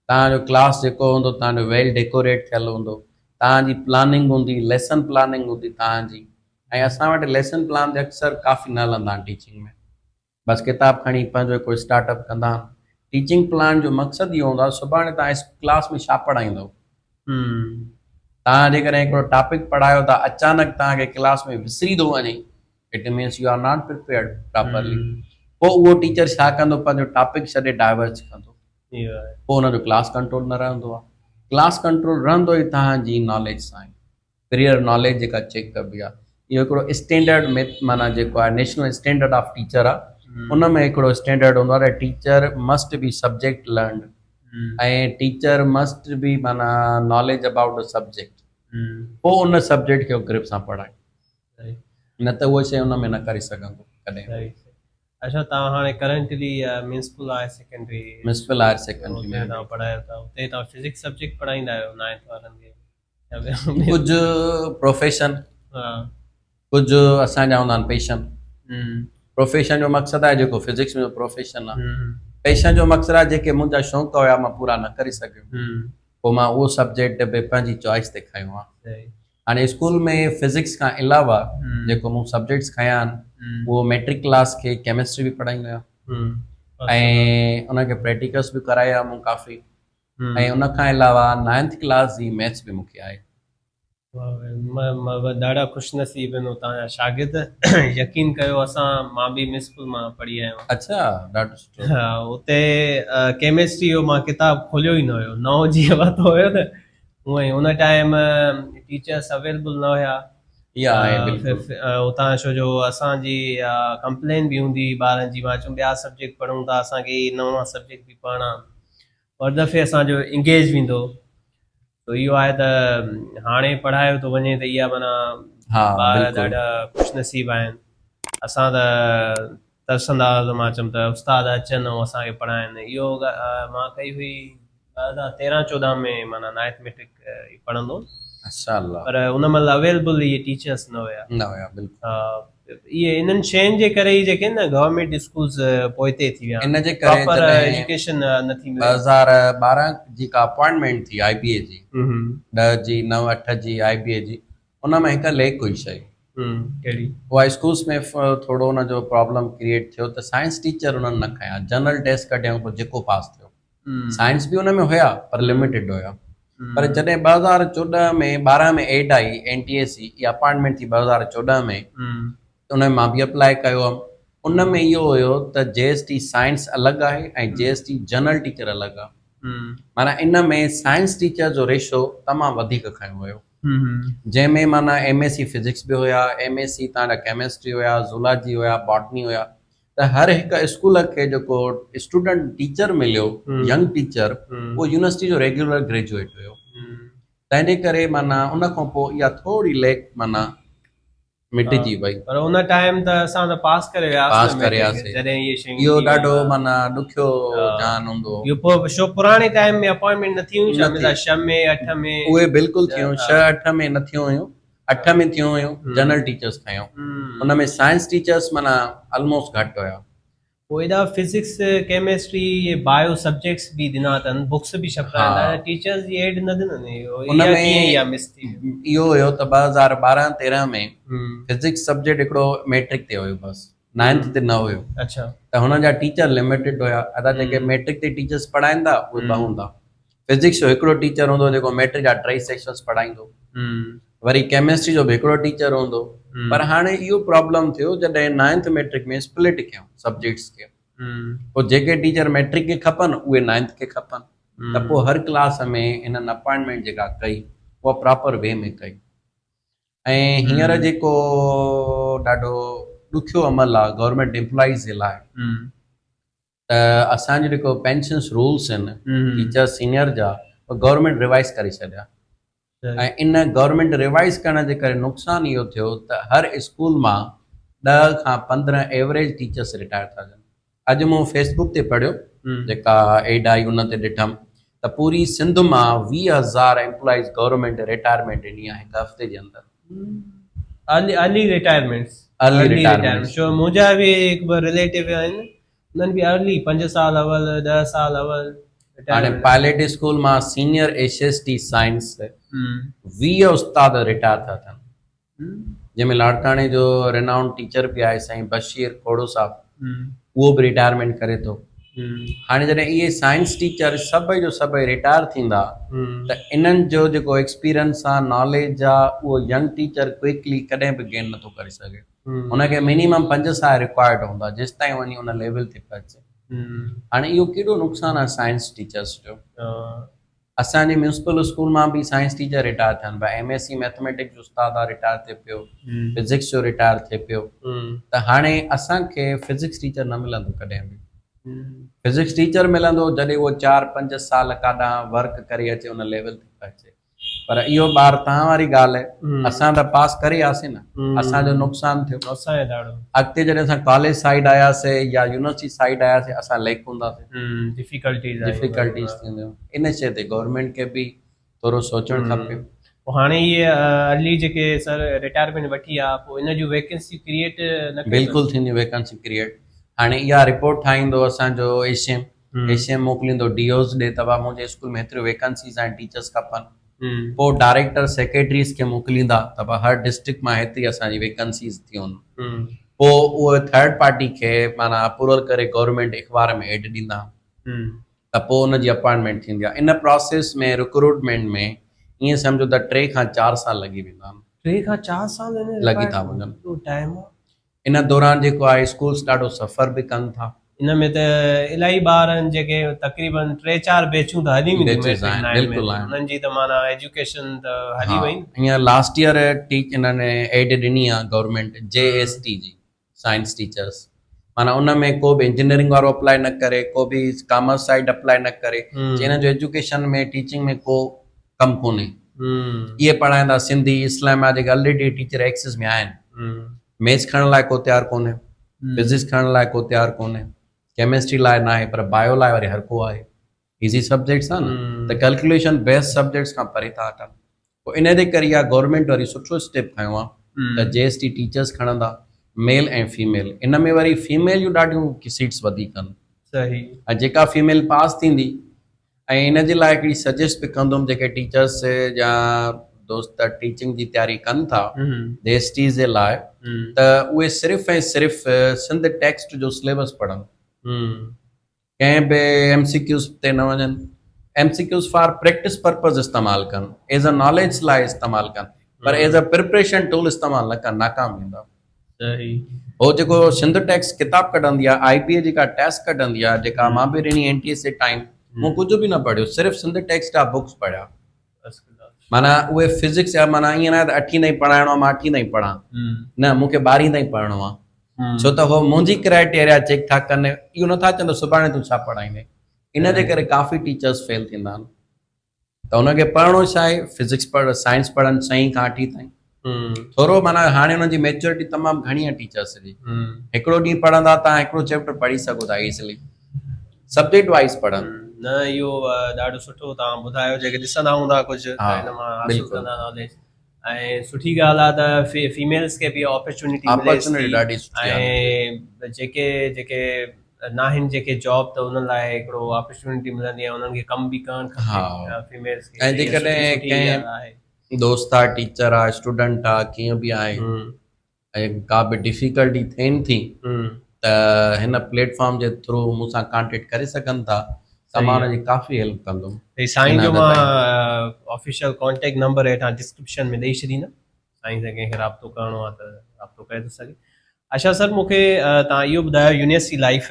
توهان جو ڪلاس جيڪو هوندو توهان جو ويل ڊيڪوريٽ ٿيل هوندو توهان جي پلاننگ هوندي ليسن پلاننگ هوندي توهان جي ۽ اسان وٽ ليسن پلان تي اڪثر ڪافي نه هلندا آهن ٽيچنگ ۾ بس ڪتاب کڻي پنهنجو هڪ اسٽارٽ اپ ڪندا آهن ٽيچنگ پلان جو مقصد اهو هوندو آهي سڀاڻي توهان ڪلاس ۾ ڇا پڙهائيندو توهان جيڪڏهن هڪڙو ٽاپڪ پڙهايو ٿا اچانڪ توهان کي ڪلاس ۾ وسري ٿو وڃي it means you are not prepared properly پوء اهو ٽيچر ڇا ڪندو پنهنجو ٽاپڪ ڇڏي ڊائيورج ڪندو پوء ان جو ڪلاس ڪنٽرول نه رهندو آهي ڪلاس ڪنٽرول رهندو ئي توهان جي ناليج سان ئي پريئر ناليج جيڪا چيڪ ڪبي آهي اهو هڪڙو اسٽينڊرڊ ۾ معنيٰ جيڪو آهي نيشنل اسٽينڊرڊ آف ٽيچر آهي ان ۾ هڪڙو اسٽينڊرڊ هوندو آهي teacher must be subject learned ۽ teacher must be معنيٰ ناليج ابائوٽ the subject پوء ان سبجيڪٽ کي گرپ سان پڙهائي. نه ته اها شيء ان ۾ نه ڪري سگهندو ڪڏهن. صحيح صحيح اڇا توهان هاڻي currently municipal higher secondary municipal higher secondary ۾ توهان پڙهايو ٿا اتي توهان فزڪس سبجيڪٽ پڙهائيندا آهيو نائنٿ وارن کي ڪجهه پروفيشن ڪجهه اسان جا هوندا آهن پيشن پروفيشن جو مقصد آهي جيڪو فزڪس ۾ پروفيشن آهي پيشن جو مقصد آهي جيڪي منهنجا شوق هيا مان پورا نه ڪري سگهيم پوء مان اهو سبجيڪٽ به پنهنجي چوائس تي کنيو آهي هاڻي اسڪول ۾ فزڪس کان علاوه جيڪو مون سبجيڪٽس کنيا آهن اهو ميٽرڪ ڪلاس کي ڪيمسٽري به پڙهائيندو آهيان ۽ ان کي پريڪٽيڪلس به ڪرايا مون ڪافي ۽ ان کان علاوه نائنٿ ڪلاس جي ميٿس به مون کي آهي. ڏاڍا خوش نصيب آهن اتان جا شاگرد يقين ڪيو اسان مان به ميونسپل مان پڙهي آيو آهيان. اڇا ڏاڍو سٺو. ها اتي ڪيمسٽري جو مان ڪتاب کوليو ئي نه هيو نئون جيئن ورتو هيو نه هونئن ئي ان ٽائيم ٽيچرس اويلبل نه هيا اها آهي بلڪل. اتان ڇو جو اسان جي ڪمپلين به هوندي هئي ٻارن جي مان چيم ٻيا سبجيڪٽ پڙهون ٿا اسان کي هي نوان سبجيڪٽ به پڙهڻا هر دفعي اسان جو انگيج ويندو تو اهو آهي ته هاڻي پڙهايو ٿو وڃي ته اها معنيٰ ٻار ڏاڍا خوش نصيب آهن اسان ته ترسندا هئاسين مان چيم ته استاد اچن ۽ اسان کي پڙهائن اهو مان ڪئي هئي 2013 14 ۾ معنيٰ نائنٿ ميٽرڪ پڙهندو پر ان مهل اويلبل اهي ٽيچرس نه هيا نه هيا بلڪل اهي انهن شين جي ڪري ئي جيڪي نه گورنمينٽ اسڪولز پوئتي ٿي ويا ان جي ڪري پراپر ايجوڪيشن نه ٿي ملي 2012 جي ڪا اپوائنٽمينٽ ٿي آء بي اي جي 10 جي 9 8 جي آء بي اي جي ان ۾ هڪ ليڪ هئي شيء ڪهڙي اها اسڪولس ۾ ٿورو ان جو پرابلم ڪريئيٽ ٿيو ته سائنس ٽيچر انهن نه کنيا جنرل ٽيسٽ ڪڍيائون پوء جيڪو پاس ٿيو سائنس به ان ۾ هيا پر لميٽيڊ هيا پر جڏهن 2014 ۾ 12 ۾ ايڊ آئي اين ٽي اي سي اها اپائنٽمينٽ ٿي 2014 ۾ ان ۾ مان به اپلائي ڪيو هئم ان ۾ اهو هيو ته جي ايس ٽي سائنس الڳ آهي ۽ جي ايس ٽي جنرل ٽيچر الڳ آهي معنيٰ ان ۾ سائنس ٽيچر جو ريشو تمام وڌيڪ کنيو ويو جنهن ۾ معنيٰ ايم ايس سي فزڪس به هيا ايم ايس سي تان جا ڪيمسٽري هيا زولاجي هيا باٽني هيا ته هر هڪ اسڪول کي جيڪو اسٽوڊنٽ ٽيچر مليو ينگ ٽيچر اهو يونيورسٽي جو ريگيولر گريجوئيٽ هيو تنهن جي ڪري معنيٰ ان کان پوء اها ٿوري ليڪ معنيٰ مٽجي وئي پر ان ٽائيم ته اسان ته پاس ڪري وياسين پاس ڪري وياسين جڏهن اهي شيون اهو ڏاڍو معنيٰ ڏکيو جان هوندو اهو پوء شو پراڻي ٽائيم ۾ اپوائنٽمينٽ نه ٿي هيون ڇا مثال 6 ۾ 8 ۾ اهي بلڪل ٿيون 6 8 ۾ نه ٿيون هيون اٺ ۾ ٿيون هيون جنرل ٽيچرس کنيو ان ۾ سائنس ٽيچرس معنيٰ الموسٽ گهٽ هيا. پوء ايڏا فزڪس ڪيمسٽري اهي بايو سبجيڪٽس به ڏنا اٿن بڪس به ڇپرايا اٿن ٽيچرس جي ايڊ نه ڏنن ان ۾ اها مس ٿي اهو هيو ته 2012 13 ۾ فزڪس سبجيڪٽ هڪڙو ميٽرڪ تي هيو بس نائنٿ تي نه هيو اڇا ته هنن جا ٽيچر لميٽيڊ هيا ادا جيڪي ميٽرڪ تي ٽيچرس پڙهائين ٿا اهي ٻه هوندا فزڪس جو هڪڙو ٽيچر هوندو جيڪو ميٽرڪ جا ٽئي سيڪشنز پڙهائيندو وري ڪيمسٽري جو به هڪڙو ٽيچر هوندو پر هاڻي اهو پرابلم ٿيو جڏهن نائنٿ ميٽرڪ ۾ اسپلٽ ڪيائون سبجيڪٽس کي پوء جيڪي ٽيچر ميٽرڪ کي کپن اهي نائنٿ کي کپن ته پوء هر ڪلاس ۾ هنن اپائنٽمينٽ جيڪا ڪئي اها پراپر وي ۾ ڪئي ۽ هينئر جيڪو ڏاڍو ڏکيو عمل آهي گورنمينٽ امپلائيز جي لاء ته اسان جو جيڪو پينشنس رولس آهن ٽيچر سينئر جا اهي گورنمينٽ ريوائز ڪري ڇڏيا ۽ ان گورنمينٽ ريوائز ڪرڻ جي ڪري نقصان اهو ٿيو ته هر اسڪول مان 10 کان 15 ايوريج ٽيچرس رٽائر ٿا ٿين. اڄ مون فيس بڪ تي پڙهيو جيڪا ايڊ آئي ان تي ڏٺم ته پوري سنڌ مان 20,000 ايمپلائيز گورنمينٽ رٽائرمينٽ ڏني آهي هڪ هفتي جي اندر. ارلي رٽائرمينٽس ارلي رٽائرمينٽس ڇو منهنجا به هڪ ٻه رليٽو آهن انهن به ارلي 5 سال اول 10 سال اول هاڻي پائليٽ اسڪول مان senior S S T science 20 استاد رٽائر ٿا ٿين جنهن ۾ لاڙڪاڻي جو رينائونڊ ٽيچر به آهي سائين بشير کوڙو صاحب اهو به رٽائرمينٽ ڪري ٿو هاڻي جڏهن اهي سائنس ٽيچر سڀئي جو سڀئي رٽائر ٿيندا ته انهن جو جيڪو ايڪسپيرينس آ ناليج آ اهو ينگ ٽيچر ڪوئڪلي ڪڏهن به گين نٿو ڪري سگهي هن کي منيمم 5 سال رڪوائرڊ هوندا جيستائين وڃي ان ليول تي پهچي هاڻي اهو ڪيڏو نقصان آ سائنس ٽيچرس جو اسان جي ميونسپل اسڪول مان به سائنس ٽيچر رٽائر ٿين پيا ايم ايس سي ميٿميٽڪس جو استاد آ رٽائر ٿئي پيو فزڪس جو رٽائر ٿئي پيو ته هاڻي اسان کي فزڪس ٽيچر نه ملندو ڪڏهن به فزڪس ٽيچر ملندو جڏهن اهو 4 5 سال ڪاڏانهن ورڪ ڪري اچي ان ليول تي پهچي. پر اهو ٻار توهان واري ڳالهه آهي اسان ته پاس ڪري آياسين نه اسان جو نقصان ٿيو اسان جو ڏاڍو. اڳتي جڏهن اسان ڪاليج سائيڊ آياسي يا يونيورسٽي سائيڊ آياسي اسان ليڪ هونداسي. ڊفيڪلٽيز آيون. ڊفيڪلٽيز ٿينديون. ان شيء تي گورنمينٽ کي به ٿورو سوچڻ کپي. پوء هاڻي اهي ارلي جيڪي سر رٽائرمينٽ وٺي آ پوء ان جون ويڪنسيون ڪريئيٽ نه ڪيون. بلڪل ٿينديون ويڪنسي ڪريئيٽ. هاڻي اها رپورٽ ٺاهيندو اسان جو اي سي ايم. اي سي ايم موڪليندو ڊي اوز ڏي ته ڀا منهنجي اسڪول ۾ هيتريون ويڪنسيز آهن ٽيچرس کپن. پوء ڊائريڪٽر سيڪريٽريز کي موڪليندا ته ڀا هر ڊسٽرڪٽ مان هيتري اسان جي ويڪنسيز ٿيون. پوء اهي ٿرڊ پارٽي کي معنيٰ اپروول ڪري گورنمينٽ اخبار ۾ ايڊ ڏيندا ته پوء ان جي اپائنٽمينٽ ٿيندي آهي. ان پراسيس ۾ رڪروٽمينٽ ۾ ائين سمجهو ته ٽي کان چار سال لڳي ويندا آهن. ٽي کان چار سال لڳي ٿا وڃن. ان دوران جيڪو آهي اسڪولس ڏاڍو سفر به ڪن ٿا. ان ۾ ته الاهي ٻار آهن جيڪي تقريبن ٽي چار بيچون ته هلي وينديون بيچز آهن بلڪل آهن انهن جي ته معنيٰ ايجوڪيشن ته هلي وئي نه. هينئر لاسٽ ايئر ٽيچ انهن ايڊ ڏني آهي گورنمينٽ جي ايس ٽي جي سائنس ٽيچرس معنيٰ ان ۾ ڪو به انجنيئرنگ وارو اپلائي نه ڪري ڪو به ڪامرس سائيڊ اپلائي نه ڪري چي انهن جو ايجوڪيشن ۾ ٽيچنگ ۾ ڪو ڪم ڪونهي اهي پڙهائيندا سنڌي اسلاميات جيڪي الريڊي ٽيچر ايڪسس ۾ آهن ميٿس کڻڻ لاء ڪو تيار ڪونهي، فزڪس کڻڻ لاء ڪو تيار ڪونهي، ڪيمسٽري لاء ناهي پر بايو لاء وري هر ڪو آهي. ايزي سبجيڪٽس آهن نه ته ڪلڪوليشن بيس سبجيڪٽس کان پري ٿا هٽن. پوء ان جي ڪري اها گورنمينٽ وري سٺو اسٽيپ کنيو آهي ته جي ايس ٽي ٽيچرس کڻندا ميل ۽ فيميل. ان ۾ وري فيميل جون ڏاڍيون سيٽس وڌيڪ آهن ۽ جيڪا فيميل پاس ٿيندي ۽ ان جي لاء هڪڙي سجيسٽ به ڪندم جيڪي ٽيچرس يا دوست ٽيچنگ جي تياري ڪن ٿا جي ايس ٽيز جي لاء ته اهي صرف ۽ صرف سنڌ ٽيڪسٽ جو سليبس پڙهن ڪنهن به ايم سي ڪيوز تي نه وڃن M C Qs for practice purpose استعمال ڪن ايز اي ناليج لاء استعمال ڪن پر ايز اي پرپريشن ٽول استعمال نه ڪن ناڪام ويندا. هو جيڪو سنڌ ٽيڪس ڪتاب ڪڍندي آهي آء بي اي جيڪا ٽيسٽ ڪڍندي آهي جيڪا مان به ڏني اين ٽي ايس جي ٽائيم مون ڪجهه به نه پڙهيو صرف سنڌ ٽيڪسٽ جا بڪس پڙهيا معنيٰ اهي فزڪس جا معنيٰ ائين نه آهي ته اٺين تائين پڙهائڻو آهي مان اٺين تائين پڙهان نه مون کي ٻارهين تائين پڙهڻو آهي ڇو ته هو منهنجي ڪرائيٽيريا چيڪ ٿا ڪن اهو نٿا چون ته سڀاڻي تون ڇا پڙهائيندين ان جي ڪري ڪافي ٽيچرس فيل ٿيندا آهن ته هن کي پڙهڻو ڇا آهي فزڪس پڙهه سائنس پڙهن ڇهين کان اٺين تائين ٿورو معنيٰ هاڻي انهن جي ميچورٽي تمام گهڻي آهي ٽيچرس جي هڪڙو ڏينهن پڙهندا تان هڪڙو چيپٽر پڙهي سگهو ٿا ايزلي سبجيڪٽ وائز پڙهن. نه اهو ڏاڍو سٺو توهان ٻڌايو جيڪي ڏسندا هوندا ڪجهه ته ان مان حاصل ڪندا ناليج ۽ سٺي ڳالهه آهي ته فيميلز کي به اپرچونٽي ملي ٿي ۽ جيڪي جيڪي ناهن جيڪي جاب ته انهن لاء هڪڙو اپرچونٽي ملندي ۽ انهن کي ڪم به ڪرڻ کپي فيميلز کي ۽ جيڪڏهن ڪنهن دوست آ ٽيچر آ اسٽوڊنٽ آ ڪيئن به آهي ۽ ڪا به ڊفيڪلٽي ٿين ٿي ته هن پليٽ فارم جي ٿرو مون سان ڪانٽيڪٽ ڪري سگهن ٿا ته مان انهن جي ڪافي هيلپ ڪندم. هي سائين جو مان آفيشل ڪانٽيڪٽ نمبر هيٺان ڊسڪرپشن ۾ ڏئي ڇڏيندم سائين سان ڪنهن کي رابطو ڪرڻو آهي ته رابطو ڪري ٿو سگهي. اڇا سر مون کي توهان اهو ٻڌايو يونيورسٽي لائيف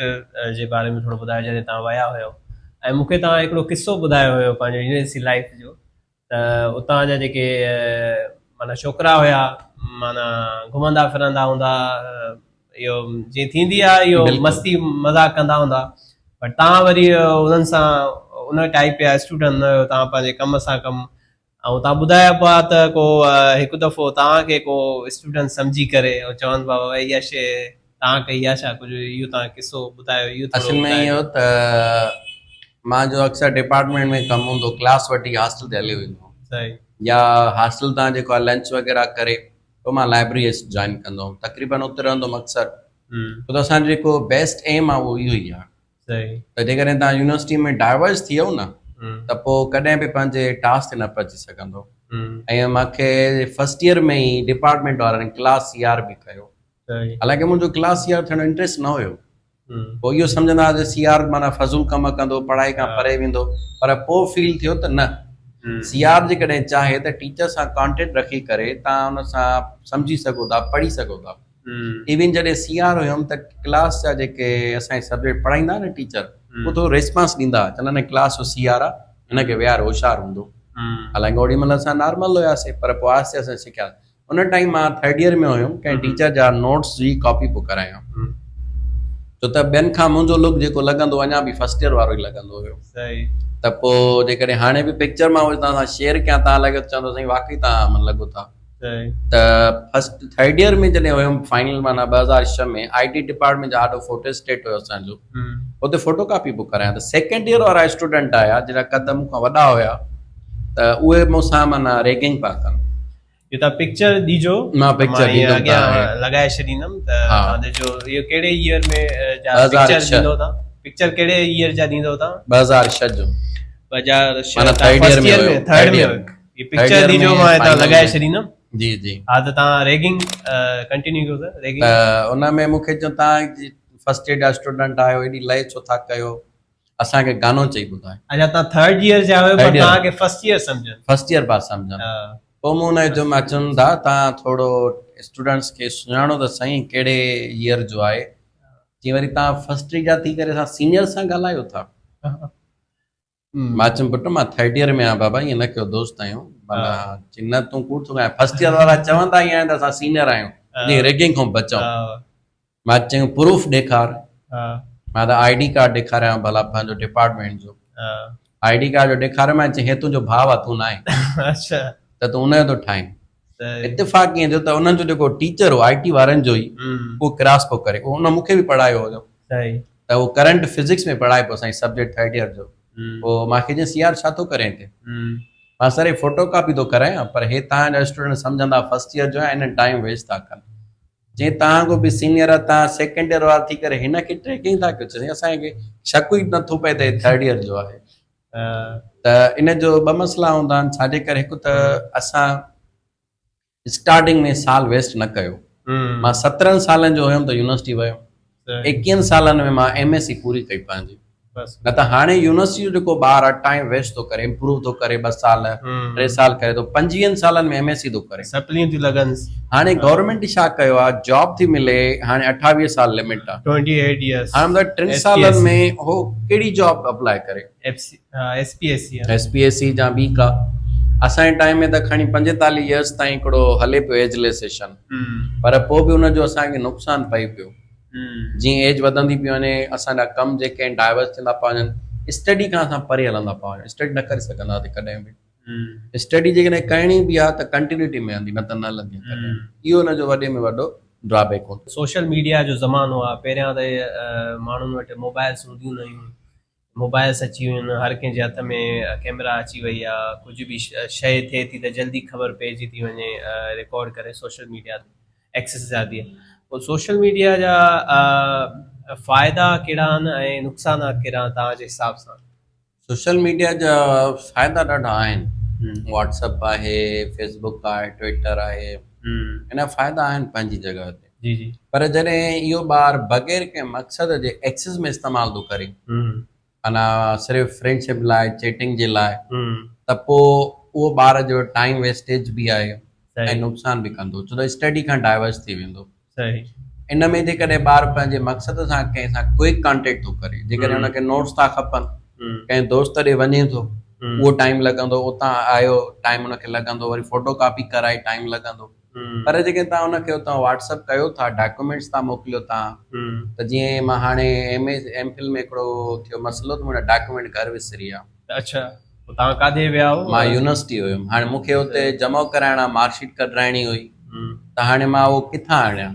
جي باري ۾ ٿورو ٻڌايو جڏهن توهان ويا هيو ۽ مون کي توهان هڪڙو قصو ٻڌايو هيو پنهنجو يونيورسٽي لائيف جو ته اتان جا جيڪي معنيٰ ڇوڪرا هيا معنيٰ گهمندا ڦرندا هوندا اهو جيئن ٿيندي آهي اهو مستي مذاق ڪندا هوندا پر تان وري انهن سان ان ٽائپ جا اسٽوڊنٽ نه هيو تان پنهنجي ڪم سان ڪم ۽ تان ٻڌايا پيا ته ڪو هڪ دفعو تان کي ڪو اسٽوڊنٽ سمجهي ڪري ۽ چون پيا بابا اها شي تان ڪئي آ ڇا ڪجهه اهو تان قصو ٻڌايو اهو ٿورو اصل ۾ اهو ته مان جو اڪثر ڊپارٽمينٽ ۾ ڪم هوندو ڪلاس وٺي هاسٽل تي هليو ويندو هوم صحيح يا هاسٽل تان جيڪو آهي لنچ وغيره ڪري پوء مان لائبرري جوائن ڪندو هوم تقريبن اتي رهندو هوم اڪثر ڇو ته اسان جو جيڪو بيسٽ ايم آهي اهو اهو ئي آهي ته جيڪڏهن توهان يونيورسٽي ۾ ڊائيورس ٿي ويو نه ته پوء ڪڏهن به پنهنجي ٽاسڪ تي نه پهچي سگهندو ۽ مونکي فرسٽ ايئر ۾ ئي ڊپارٽمينٽ وارن ڪلاس سي آر به ڪيو حالانڪه منهنجو ڪلاس سي آر ٿيڻ جو انٽريسٽ نه هيو پوء اهو سمجهندا هئا ته سي آر معنيٰ فضول ڪم ڪندو پڙهائي کان پري ويندو پر پوء فيل ٿيو ته نه سي آر جيڪڏهن چاهي ته ٽيچر سان ڪانٽيڪٽ رکي ڪري تان ان سان سمجهي سگهو ٿا پڙهي سگهو ٿا ايون جڏهن سي آر هيم ته ڪلاس جا جيڪي اسان جي سبجيڪٽ پڙهائيندا نه ٽيچر اهو ٿورو ريسپانس ڏيندا هئا چوندا نه ڪلاس جو سي آر آ هن کي ويهار هوشيار هوندو حالانڪه اوڏي مهل اسان نارمل هياسي پر پوء آهستي آهستي سکيا ان ٽائيم مان ٿرڊ ايئر ۾ هيم ڪنهن ٽيچر جا نوٽس جي ڪاپي پيو ڪرايان. ڇو ته ٻين کان منهنجو لڪ جيڪو لڳندو اڃا به فرسٽ ايئر وارو ئي لڳندو هيو. صحيح. ته پوء جيڪڏهن هاڻي به پڪچر مان اهي توهان سان شيئر ڪيان توهان لڳي ته چوندو سائين واقعي توهان من لڳو ٿا. صحيح. ته فرسٽ ٿرڊ ايئر ۾ جڏهن هيم فائنل معنيٰ 2006 ۾ آء ٽي ڊپارٽمينٽ جا آڏو فوٽو اسٽيٽ هيو اسان جو اتي فوٽو ڪاپي بڪ ڪرايان ته سيڪنڊ ايئر وارا اسٽوڊنٽ آيا جن جا قد مون کان وڏا هيا ته اهي مون سان معنيٰ ريگنگ پيا ڪن. جو تان پڪچر ڏيجو مان پڪچر ڏيندم اڳيان لڳائي ڇڏيندم ته تان ڏجو اهو ڪهڙي ايئر ۾ جا پڪچر ڏيندو تان پڪچر ڪهڙي ايئر جا ڏيندو تان 2006 جو 2006 معنی ٿرڊ ايئر ۾ هيو ٿرڊ ۾ هي پڪچر ڏيجو مان هتان لڳائي ڇڏيندم جي جي ها ته تان ريگنگ ڪنٽينيو ڪيو سر ريگنگ ته ان ۾ مون کي چيو تان فرسٽ ايئر جا اسٽوڊنٽ آهيو ايڏي لئي ڇو ٿا ڪيو اسان کي گانو چئي ٻڌاء. اڇا توهان ٿرڊ ايئر جا آهيو پر توهان کي فرسٽ ايئر سمجهن. فرسٽ ايئر پيا سمجهن. پوء مون ان کي چيو مان چون ٿا توهان ٿورو اسٽوڊنٽس کي سڃاڻو ته سهي ڪهڙي ايئر جو آهي. چيائين وري توهان فرسٽ ايئر جا ٿي ڪري اسان سينيئر سان ڳالهايو ٿا. مان چيم پٽ مان ٿرڊ ايئر ۾ آهيان بابا ائين نه ڪيو دوست آهيون. معنيٰ چيائين نه تون ڪوڙ ٿو ڳالهائين فرسٽ ايئر وارا چوندا ئي آهن ته اسان سينيئر آهيون جيئن ريگنگ کان بچون. مان چيم پروف ڏيکار. مان ته I D card ڏيکاريان ڀلا پنهنجو ڊپارٽمينٽ جو. I D card جو ڏيکاريو مان چيم هي تنهنجو ڀاء آ تون ناهين ته تون ان جو ٿو ٺاهين. اتفاق ائين ٿيو ته انهن جو جيڪو ٽيچر هو آء ٽي وارن جو ئي اهو ڪراس پيو ڪري اهو ان مون کي به پڙهايو هيو ته اهو ڪرنٽ فزڪس ۾ پڙهائي پيو سائين سبجيڪٽ ٿرڊ ايئر جو. پوء مان کي چيس يار ڇا ٿو ڪرين هتي؟ مان سر هي فوٽو ڪاپي ٿو ڪرايان پر هي توهان جا اسٽوڊنٽ سمجهندا فرسٽ ايئر جو آهيان انهن ٽائيم ويسٽ ٿا ڪن. جي توهان کان به سينيئر آ توهان سيڪنڊ ايئر وارا ٿي ڪري هن کي ٽريڪنگ ٿا ڪيو چيائين اسان کي شڪ ئي نٿو پئي ته هي ٿرڊ ايئر جو آهي ته ان جو ٻه مسئلا هوندا آهن ڇا جي ڪري هڪ ته اسان اسٽارٽنگ ۾ سال ويسٽ نه ڪيو مان 17 سالن جو هيم ته يونيورسٽي ويم 21 سالن ۾ مان ايم ايس سي پوري ڪئي پنهنجي نه ته هاڻي يونيورسٽي جو جيڪو ٻار آهي ٽائيم ويسٽ ٿو ڪري امپروو ٿو ڪري ٻه سال ٽي سال ڪري ٿو پنجويهن سالن ۾ ايم ايس سي ٿو ڪري سپليون ٿيون لڳنس هاڻي گورنمينٽ ڇا ڪيو آهي جاب ٿي ملي هاڻي 28 سال لمٽ آهي 28 يئرس هاڻي مطلب ٽن سالن ۾ هو ڪهڙي جاب اپلائي ڪري F C S P S C S P S C جا ٻي ڪا اسان جي ٽائيم ۾ ته کڻي 45 يئرس تائين هڪڙو هلي پيو ايج ليسيشن پر پوء به ان جو اسان کي نقصان پئي پيو جيئن ايج وڌندي پئي وڃي اسان جا ڪم جيڪي آهن ڊائيورس ٿيندا پيا وڃن اسٽڊي کان اسان پري هلندا پيا وڃون اسٽڊي نه ڪري سگهنداسين ڪڏهن به اسٽڊي جيڪڏهن ڪرڻي به آهي ته ڪنٽينيوٽي ۾ هلندي نه ته نه هلندي ڪڏهن اهو ان جو وڏي ۾ وڏو ڊرا بيڪ هوندو. سوشل ميڊيا جو زمانو آهي پهريان ته ماڻهن وٽ موبائلس هونديون نه هيون موبائلس اچي ويون آهن هر ڪنهن جي هٿ ۾ ڪيمرا اچي وئي آهي ڪجهه به شيء ٿئي ٿي ته جلدي خبر پئجي ٿي وڃي رڪارڊ ڪري سوشل ميڊيا تي ايڪسس زيادي آهي پوء سوشل ميڊيا جا فائدا ڪهڙا آهن ۽ نقصانات ڪهڙا آهن توهان جي حساب سان؟ سوشل ميڊيا جا فائدا ڏاڍا آهن واٽس اپ آهي فيس بڪ آهي ٽوئٽر آهي ان جا فائدا آهن پنهنجي جڳهه تي جي جي. پر جڏهن اهو ٻار بغير ڪنهن مقصد جي ايڪسس ۾ استعمال ٿو ڪري انا صرف فرينڊشپ لاء چيٽنگ جي لاء ته پوء اهو ٻار جو ٽائيم ويسٽيج به آهي ۽ نقصان به ڪندو ڇو ته اسٽڊي کان ڊائيورس ٿي ويندو ان ۾ جيڪڏهن ٻار پنهنجي مقصد سان ڪنهن سان ڪوئڪ ڪانٽيڪٽ ٿو ڪري جيڪڏهن ان کي نوٽس ٿا کپن ڪنهن دوست ڏي وڃي ٿو اهو ٽائيم لڳندو اتان آيو ٽائيم ان کي لڳندو وري فوٽو ڪاپي ڪرائي ٽائيم لڳندو پر جيڪڏهن توهان ان کي اتان واٽس اپ ڪيو ٿا ڊاڪيومينٽس تان موڪليو ٿا ته جيئن مان هاڻي ايم اي ايم فل ۾ هڪڙو ٿيو مسئلو ته منهنجا ڊاڪيومينٽ گهر وسري ويا. اڇا پوء توهان ڪاڏي ويا هو؟ مان يونيورسٽي هيم هاڻي مون کي اتي جمع ڪرائڻا مارڪ شيٽ ڪڍرائڻي هئي ته هاڻي مان اهو ڪٿان آڻيان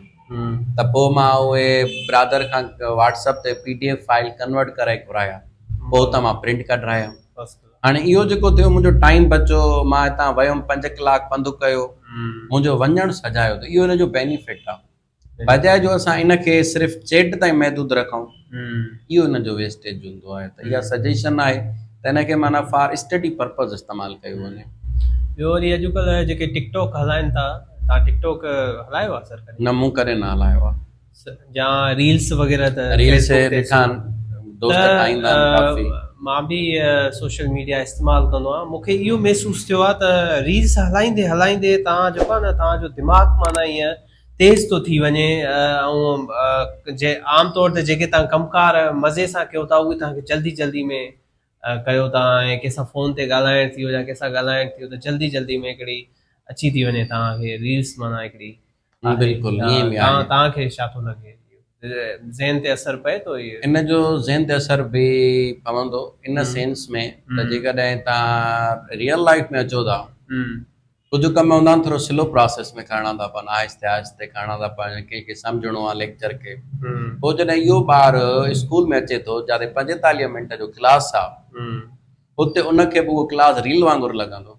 ته پوء مان اهي برادر کان واٽس اپ تي P D F file convert ڪرائي گهرايا پوء اتان مان پرنٽ ڪڍرايا. هاڻي اهو جيڪو ٿيو منهنجو ٽائيم بچو، مان هتان ويم پنج ڪلاڪ پنڌ ڪيو، منهنجو وڃڻ سجايو ته اهو ان جو بينيفٽ آ بجاء جو اسان ان کي صرف چيٽ تائين محدود رکون اهو ان جو ويسٽيج هوندو آهي ته اها سجيشن آهي ته ان کي معنيٰ فار اسٽڊي پرپز استعمال ڪيو وڃي. ٻيو وري اڄڪلهه جيڪي ٽڪ ٽاڪ هلائن ٿا توهان ٽڪ ٽاڪ هلايو آ سر ڪڏهن؟ نه مون ڪڏهن نه هلايو آ. يا ريلس وغيره ته ريلس ڏٺا آهن دوست ٺاهيندا آهن ڪافي. مان به سوشل ميڊيا استعمال ڪندو آهيان مون کي اهو محسوس ٿيو آهي ته ريلس هلائيندي هلائيندي توهان جيڪو آهي نه توهان جو دماغ معنيٰ ائين تيز ٿو ٿي وڃي ۽ جي عام طور تي جيڪي توهان ڪم ڪار مزي سان ڪيو ٿا اهي توهان کي جلدي جلدي ۾ ڪيو ٿا ۽ ڪنهن سان فون تي ڳالهائڻ ٿي ويو يا ڪنهن سان ڳالهائڻ ٿي ويو ته جلدي جلدي ۾ هڪڙي اچي ٿي وڃي توهان کي ريلس معنيٰ هڪڙي بلڪل ائين به آهي. توهان کي ڇا ٿو لڳي؟ ذهن تي اثر پئي ٿو اهو؟ ان جو ذهن تي اثر به پوندو ان سينس ۾ ته جيڪڏهن توهان ريئل لائيف ۾ اچو ٿا، ڪجهه ڪم هوندا آهن ٿورو سلو پراسيس ۾ ڪرڻا ٿا پون، آهستي آهستي ڪرڻا ٿا پون، ڪنهن کي سمجهڻو آهي ليڪچر کي. پوء جڏهن اهو ٻار اسڪول ۾ اچي ٿو جاتي 45 منٽ جو ڪلاس آهي، اتي ان کي به اهو ڪلاس ريل وانگر لڳندو.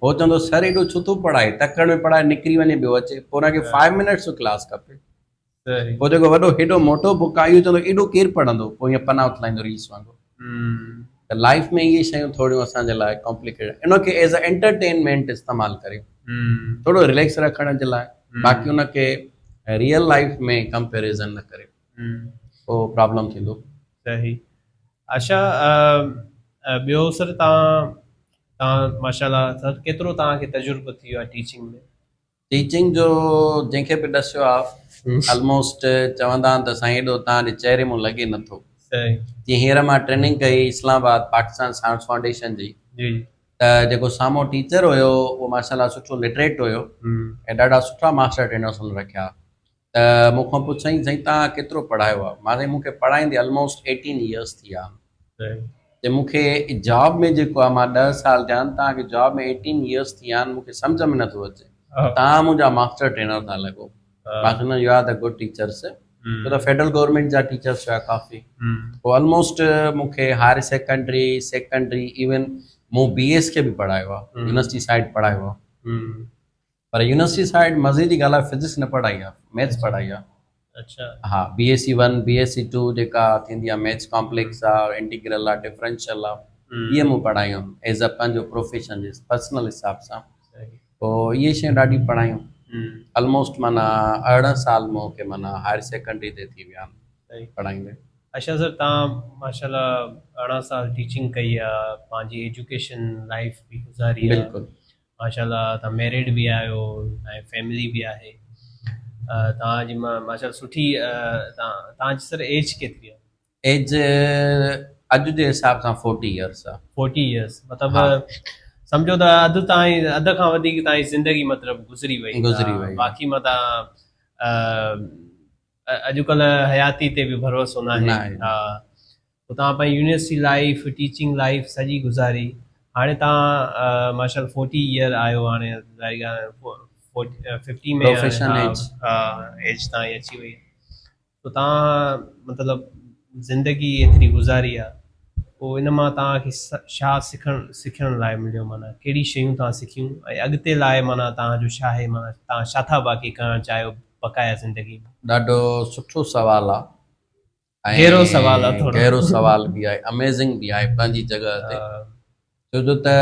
هو چوندو سر ايڏو ڇو ٿو پڙهائي، تڪڙ ۾ پڙهائي نڪري وڃي ٻيو اچي. پوء ان کي فائيو منٽس جو ڪلاس کپي. پوء جيڪو وڏو هيڏو موٽو بڪ آهي اهو چوندو ايڏو ڪير پڙهندو، پوء ائين پنا اٿلائيندو ريلس وانگر. ته لائيف ۾ اهي شيون ٿوريون اسان جي لاء ڪامپليڪيٽ، ان کي ايز اي انٽرٽينمينٽ استعمال ڪريو ٿورو رليڪس رکڻ جي لاء، باقي ان کي ريئل لائيف ۾ ڪمپيريزن نه ڪريو، پوء پرابلم ٿيندو. صحيح اڇا ٻيو سر تان تان ماشاءالله سر ڪيترو تان کي تجربو ٿي ويو آهي ٽيچنگ ۾؟ ٽيچنگ جو جنهن کي به ڏسيو آ الموسٽ چوندا آهن ته سائين ايڏو تان جي چهري مون لڳي نٿو. جيئن هينئر مان ٽريننگ ڪئي اسلام آباد پاڪستان سائنس فائونڊيشن جي ته جيڪو سامهون ٽيچر هيو اهو ماشاءالله سٺو لٽريٽ هيو ۽ ڏاڍا سٺا ماسٽر ٽرينرس هن رکيا ته مون کان پڇيائين سائين توهان ڪيترو پڙهايو آهي؟ مان سائين مون کي پڙهائيندي الموسٽ ايٽين ايئرس ٿي ويا آهن. چي مون کي جاب ۾ جيڪو آهي مان 10 سال ٿيا آهن توهان کي جاب ۾ ايٽين ايئرس ٿي ويا آهن مون کي سمجهه ۾ نٿو اچي توهان منهنجا ماسٽر ٽرينر ٿا لڳو. مان چيو نه you are the good teachers ڇو ته فيڊرل گورنمينٽ جا ٽيچرس هيا ڪافي. پوء الموسٽ مون کي هائر سيڪنڊري، سيڪنڊري ايون مون بي ايس کي به پڙهايو آهي يونيورسٽي سائيڊ پڙهايو آهي. پر يونيورسٽي سائيڊ مزي جي ڳالهه آهي فزڪس نه پڙهائي آهي ميٿس پڙهائي آهي. اڇا. ها B S C 1 B S C 2 جيڪا ٿيندي آهي ميٿس ڪامپليڪس آهي انٽيگرل آهي ڊفرنشل آهي اهي مون پڙهايون آهن ايز ا پنهنجو پروفيشن جي پرسنل حساب سان پوء اهي شيون ڏاڍيون پڙهايون الموسٽ معنيٰ 18 سال مون کي معنيٰ هائر سيڪنڊري تي ٿي ويا آهن پڙهائيندي. اڇا سر تان ماشاءالله 18 سال ٽيچنگ ڪئي آهي پنهنجي ايجوڪيشن لائيف به گذاري آهي. بلڪل. ماشاءالله توهان ميريڊ به آهيو ۽ فيملي به آهي توهان جي ماشاءالله سٺي توهان جي سر ايج ڪيتري آهي؟ ايج اڄ جي حساب سان فورٽي ايئرس آهي. فورٽي ايئرس مطلب سمجهو ته اڌ تائين اڌ کان وڌيڪ توهان جي زندگي مطلب گذري وئي گذري وئي باقي متان اڄڪلهه حياتي تي به ڀروسو ناهي. ها پوء توهان پنهنجي يونيورسٽي لائيف ٽيچنگ لائيف سڄي گذاري هاڻي توهان ماشاء الله فورٽي ايئر آهيو هاڻي ظاهري ڳالهه آهي ففٽي ۾ پروفيشن ايج ها ايج توهان جي اچي وئي پوء توهان مطلب زندگي ايتري گذاري آهي پوء ان مان توهان کي ڇا سکڻ سکڻ لاء مليو معنيٰ ڪهڙي شيون توهان سکيون ۽ اڳتي لاء معنيٰ توهان جو ڇا آهي معنيٰ توهان ڇا ٿا باقي ڪرڻ چاهيو بقايا زندگي ۾؟ ڏاڍو سٺو سوال آ ۽ گهرو سوال آ ٿورو. گهرو سوال به آهي اميزنگ به آهي پنهنجي جڳهه تي ڇو جو ته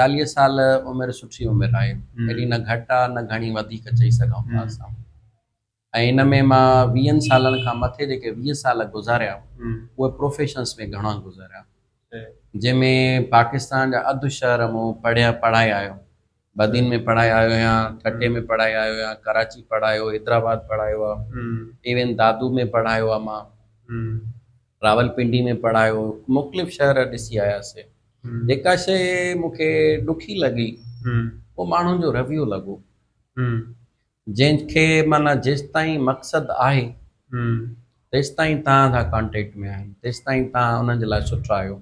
40 سال عمر سٺي عمر آهي ايڏي نه گهٽ آ نه گهڻي وڌيڪ چئي سگهون ٿا اسان ۽ ان ۾ مان 20 سالن کان مٿي جيڪي 20 سال گذاريا اهي پروفيشنس ۾ گهڻا گذاريا جنهن ۾ پاڪستان جا اڌ شهر مون پڙهيا پڙهائي آيو. بدين ۾ پڙهائي آيو آهيان، ٺٽي ۾ پڙهائي آيو آهيان، ڪراچي پڙهايو، حيدرآباد پڙهايو آ، ايون دادو ۾ پڙهايو آ مان، راولپنڊي ۾ پڙهايو، مختلف شهر ڏسي آياسي. جيڪا شيء مون کي ڏکي لڳي اهو ماڻهن جو رويو لڳو. جنهن کي معنيٰ جيستائين مقصد آهي تيستائين توهان سان ڪانٽيڪٽ ۾ آهن، تيستائين توهان انهن جي لاء سٺا آهيو.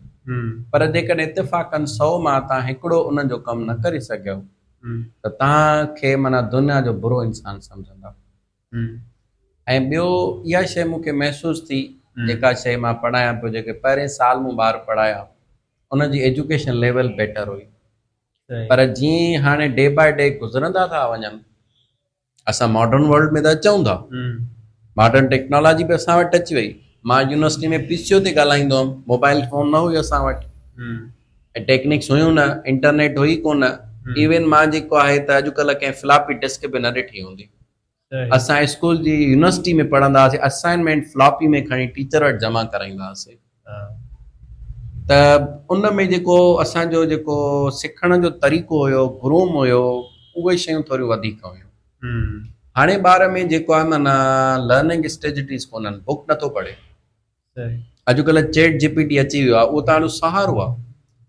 پر جيڪڏهن اتفاقاً سئو مان توهان هڪڙو انهن جو ڪم نه ڪري سگهيؤ ته توهان کي معنيٰ دنيا جو برو انسان سمجهندا. ۽ ٻيو اها شيء مون کي محسوس ٿي جيڪا شيء مان پڙهايان پيو جيڪي پهرين سال مون ٻار پڙهايا انهن جي ايجوڪيشن ليول بيٽر هئي. پر جيئن هاڻي ڊي باء ڊي گذرندا ٿا وڃن اسان ماڊرن ورلڊ ۾ ته اچون ٿا ماڊرن ٽيڪنالاجي به اسان وٽ اچي وئي مان يونيورسٽي ۾ پي سي او تي ڳالهائيندو هئم موبائل فون نه هئي اسان وٽ ۽ ٽيڪنڪس هيون نه انٽرنيٽ هئي ڪونه ايون مان جيڪو آهي ته اڄڪلهه ڪنهن فلاپي ڊسڪ به نه ڏٺي هوندي اسان اسڪول جي يونيورسٽي ۾ پڙهندا هئاسين اسائنمينٽ فلاپي ۾ کڻي ٽيچر وٽ جمع ڪرائيندا هئاسين ته ان ۾ جيڪو اسان جو جيڪو سکڻ جو طريقو هيو گروم هيو اهي شيون ٿوريون وڌيڪ هيون هاڻي ٻار ۾ جيڪو آهي معنيٰ لرننگ اسٽريٽجيز ڪونهن بڪ نٿو پڙهي اڄڪلهه چيٽ جي پي ٽي اچي ويو آهي اهو تان جو سهارو آهي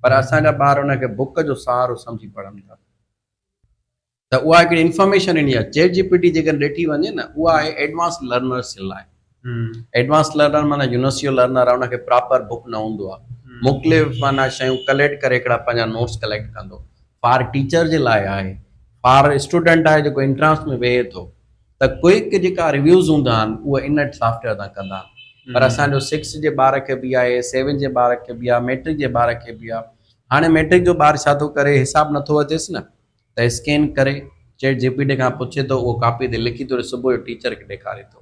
پر اسان جا ٻار ان کي بڪ جو سهارو سمجهي پڙهن ٿا. ته اها هڪڙي انفارميشن ايندي آهي چيٽ جي پي ٽي جيڪڏهن ڏٺي وڃي نه اها آهي ايڊوانس لرنرس جي لاء ايڊوانس لرنر معنيٰ يونيورسٽي جو لرنر آهي ان کي پراپر بڪ نه هوندو آهي مختلف معنيٰ شيون ڪليڪٽ ڪري هڪڙا پنهنجا نوٽس ڪليڪٽ ڪندو فار ٽيچر جي لاء آهي فار اسٽوڊنٽ آهي جيڪو انٽرانس ۾ ويهي ٿو ته ڪوئڪ جيڪا ريويوز هوندا آهن اهي ان سافٽويئر تان ڪندا آهن پر اسان جو سڪس جي ٻار کي به آهي سيون جي ٻار کي به آهي ميٽرڪ جي ٻار کي به آهي هاڻي ميٽرڪ جو ٻار ڇا ٿو ڪري حساب نٿو اچيس نه ته اسڪين ڪري چيٽ جي پي ٽي کان پڇي ٿو اهو ڪاپي تي لکي ٿو صبح جو ٽيچر کي ڏيکاري ٿو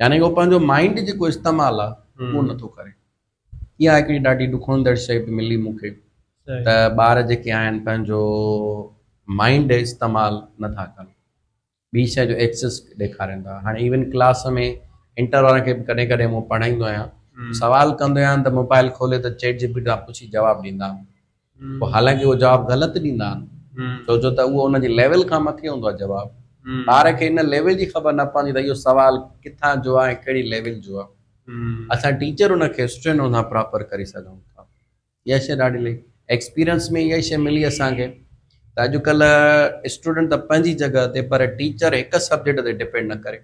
يعني اهو پنهنجو مائنڊ جيڪو استعمال آهي اهو نٿو ڪري اها هڪڙي ڏاڍي ڏکوئندڙ شيء به ملي مون کي ته ٻار جيڪي آهن پنهنجو مائنڊ استعمال نٿا ڪن ٻي شيء جو ايڪسس ڏيکارين ٿا هاڻي ايون ڪلاس ۾ انٽر وارن کي به ڪڏهن ڪڏهن مون پڙهائيندو آهيان سوال ڪندو آهيان ته موبائل کولي ته چيٽ جي پي ٽي تان پڇي جواب ڏيندا آهن پوء حالانڪه اهو جواب غلط ڏيندا آهن ڇو جو ته اهو ان جي ليول کان مٿي هوندو آهي جواب ٻار کي ان ليول جي خبر نه پوندي ته اهو سوال ڪٿان جو آهي ۽ ڪهڙي ليول جو آهي اسان ٽيچر ان کي اسٽرين ان سان پراپر ڪري سگهون ٿا اها شيء ڏاڍي لئي ايڪسپيرينس ۾ اها شيء ملي اسان کي ته اڄڪلهه اسٽوڊنٽ ته پنهنجي جڳهه تي پر ٽيچر هڪ سبجيڪٽ تي ڊپينڊ نه ڪري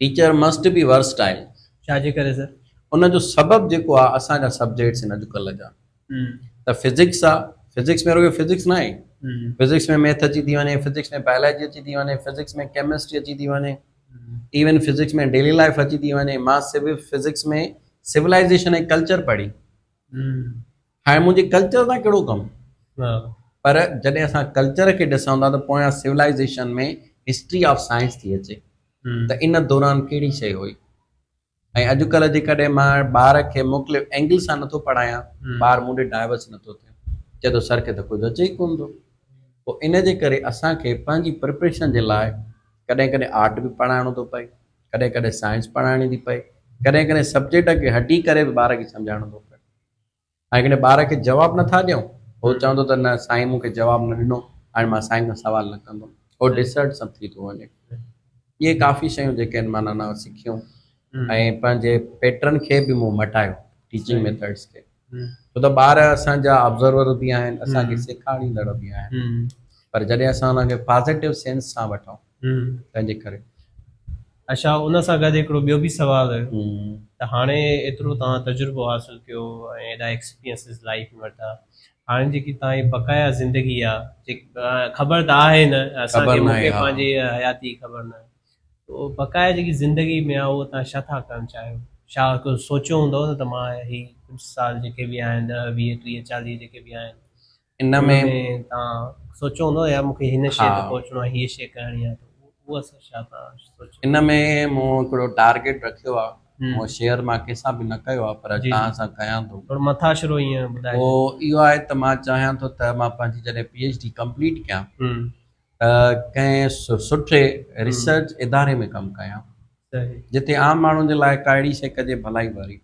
ٽيچر مسٽ بي ورسٽائل ڇا جي ڪري سر ان جو سبب جيڪو آهي اسان جا سبجيڪٽس آهن اڄڪلهه جا ته فزڪس آ فزڪس ۾ رڳو فزڪس نه آهي فزڪس ۾ ميٿ اچي ٿي وڃي فزڪس ۾ بائلاجي اچي ٿي وڃي فزڪس ۾ ڪيمسٽري اچي ٿي وڃي ايون فزڪس ۾ ڊيلي لائف اچي ٿي وڃي مان فزڪس ۾ سولائزيشن ۽ ڪلچر پڙهي هاڻي منهنجي ڪلچر سان ڪهڙو ڪم پر جڏهن اسان ڪلچر کي ڏسون ٿا ته پويان سولائزيشن ۾ هسٽري آف سائنس ٿي اچي ته ان دوران ڪهڙي شيء هئي ۽ اڄڪلهه جيڪڏهن مان ٻار کي مختلف اينگل سان نٿو پڙهايان ٻار مون ڏي ڊائيورس نٿو ٿئي چئي ٿو سر کي ته ڪجهه اچي ئي ڪونه ٿو پوء ان جي ڪري اسان کي پنهنجي پريپريشن جي لاء ڪڏهن ڪڏهن آرٽ به پڙهائڻو ٿو پئي، ڪڏهن ڪڏهن سائنس پڙهائڻي ٿي پئي، ڪڏهن ڪڏهن سبجيڪٽ کي هٽي ڪري به ٻار کي سمجهائڻو ٿو پئي. ۽ ڪڏهن ٻار کي جواب نٿا ڏيون، هو چوندو ته نه سائين مون کي جواب نه ڏنو، هاڻي مان سائين کان سوال نه ڪندم. هو ڊسرٽ سان ٿي ٿو وڃي. اهي ڪافي شيون جيڪي آهن مان اڃا سکيون ۽ پنهنجي پيٽرن کي به مون مٽايو ٽيچنگ ميٿڊس کي. ڇو ته ٻار اسان جا آبزرور به آهن، اسان کي سيکاريندڙ به آهن، پر جڏهن اسان انهن کي پازيٽو سينس سان وٺون تنهن جي ڪري. اڇا ان سان گڏ هڪڙو ٻيو به سوال هيو ته هاڻي ايترو توهان تجربو حاصل ڪيو ۽ ايڏا ايڪسپيرينسز لائيف ۾ ورتا هاڻي جيڪي توهان جي بقايا زندگي آ خبر ته آهي نه اسان کي مون کي پنهنجي حياتي جي خبر نه آهي تو بقايا جيڪي زندگي ۾ آ اهو توهان ڇا ٿا ڪرڻ چاهيو؟ ڇا ڪجهه سوچيو هوندو نه ته مان هي ڪجهه سال جيڪي به آهن ڏهه ويهه ٽيهه چاليهه جيڪي به آهن ان ۾ توهان سوچيو هوندو يار مون کي هن شيء تي پهچڻو آهي هيء شيء ڪرڻي آهي ته اهو اصل ڇا توهان سوچيو؟ ان ۾ مون هڪڙو ٽارگيٽ رکيو آ اهو شيئر مان ڪنهن سان به نه ڪيو آ پر توهان سان ڪيان ٿو. ٿورو مٿاڇرو ائين ٻڌائجو. اهو اهو آهي ته مان چاهيان ٿو ته مان پنهنجي جڏهن پي ايڇ ڊي ڪمپليٽ ڪيان ته ڪنهن سٺي ريسرچ اداري ۾ ڪم ڪيان جتي عام ماڻهن جي لاء ڪا اهڙي شيء ڪجي ڀلائي واري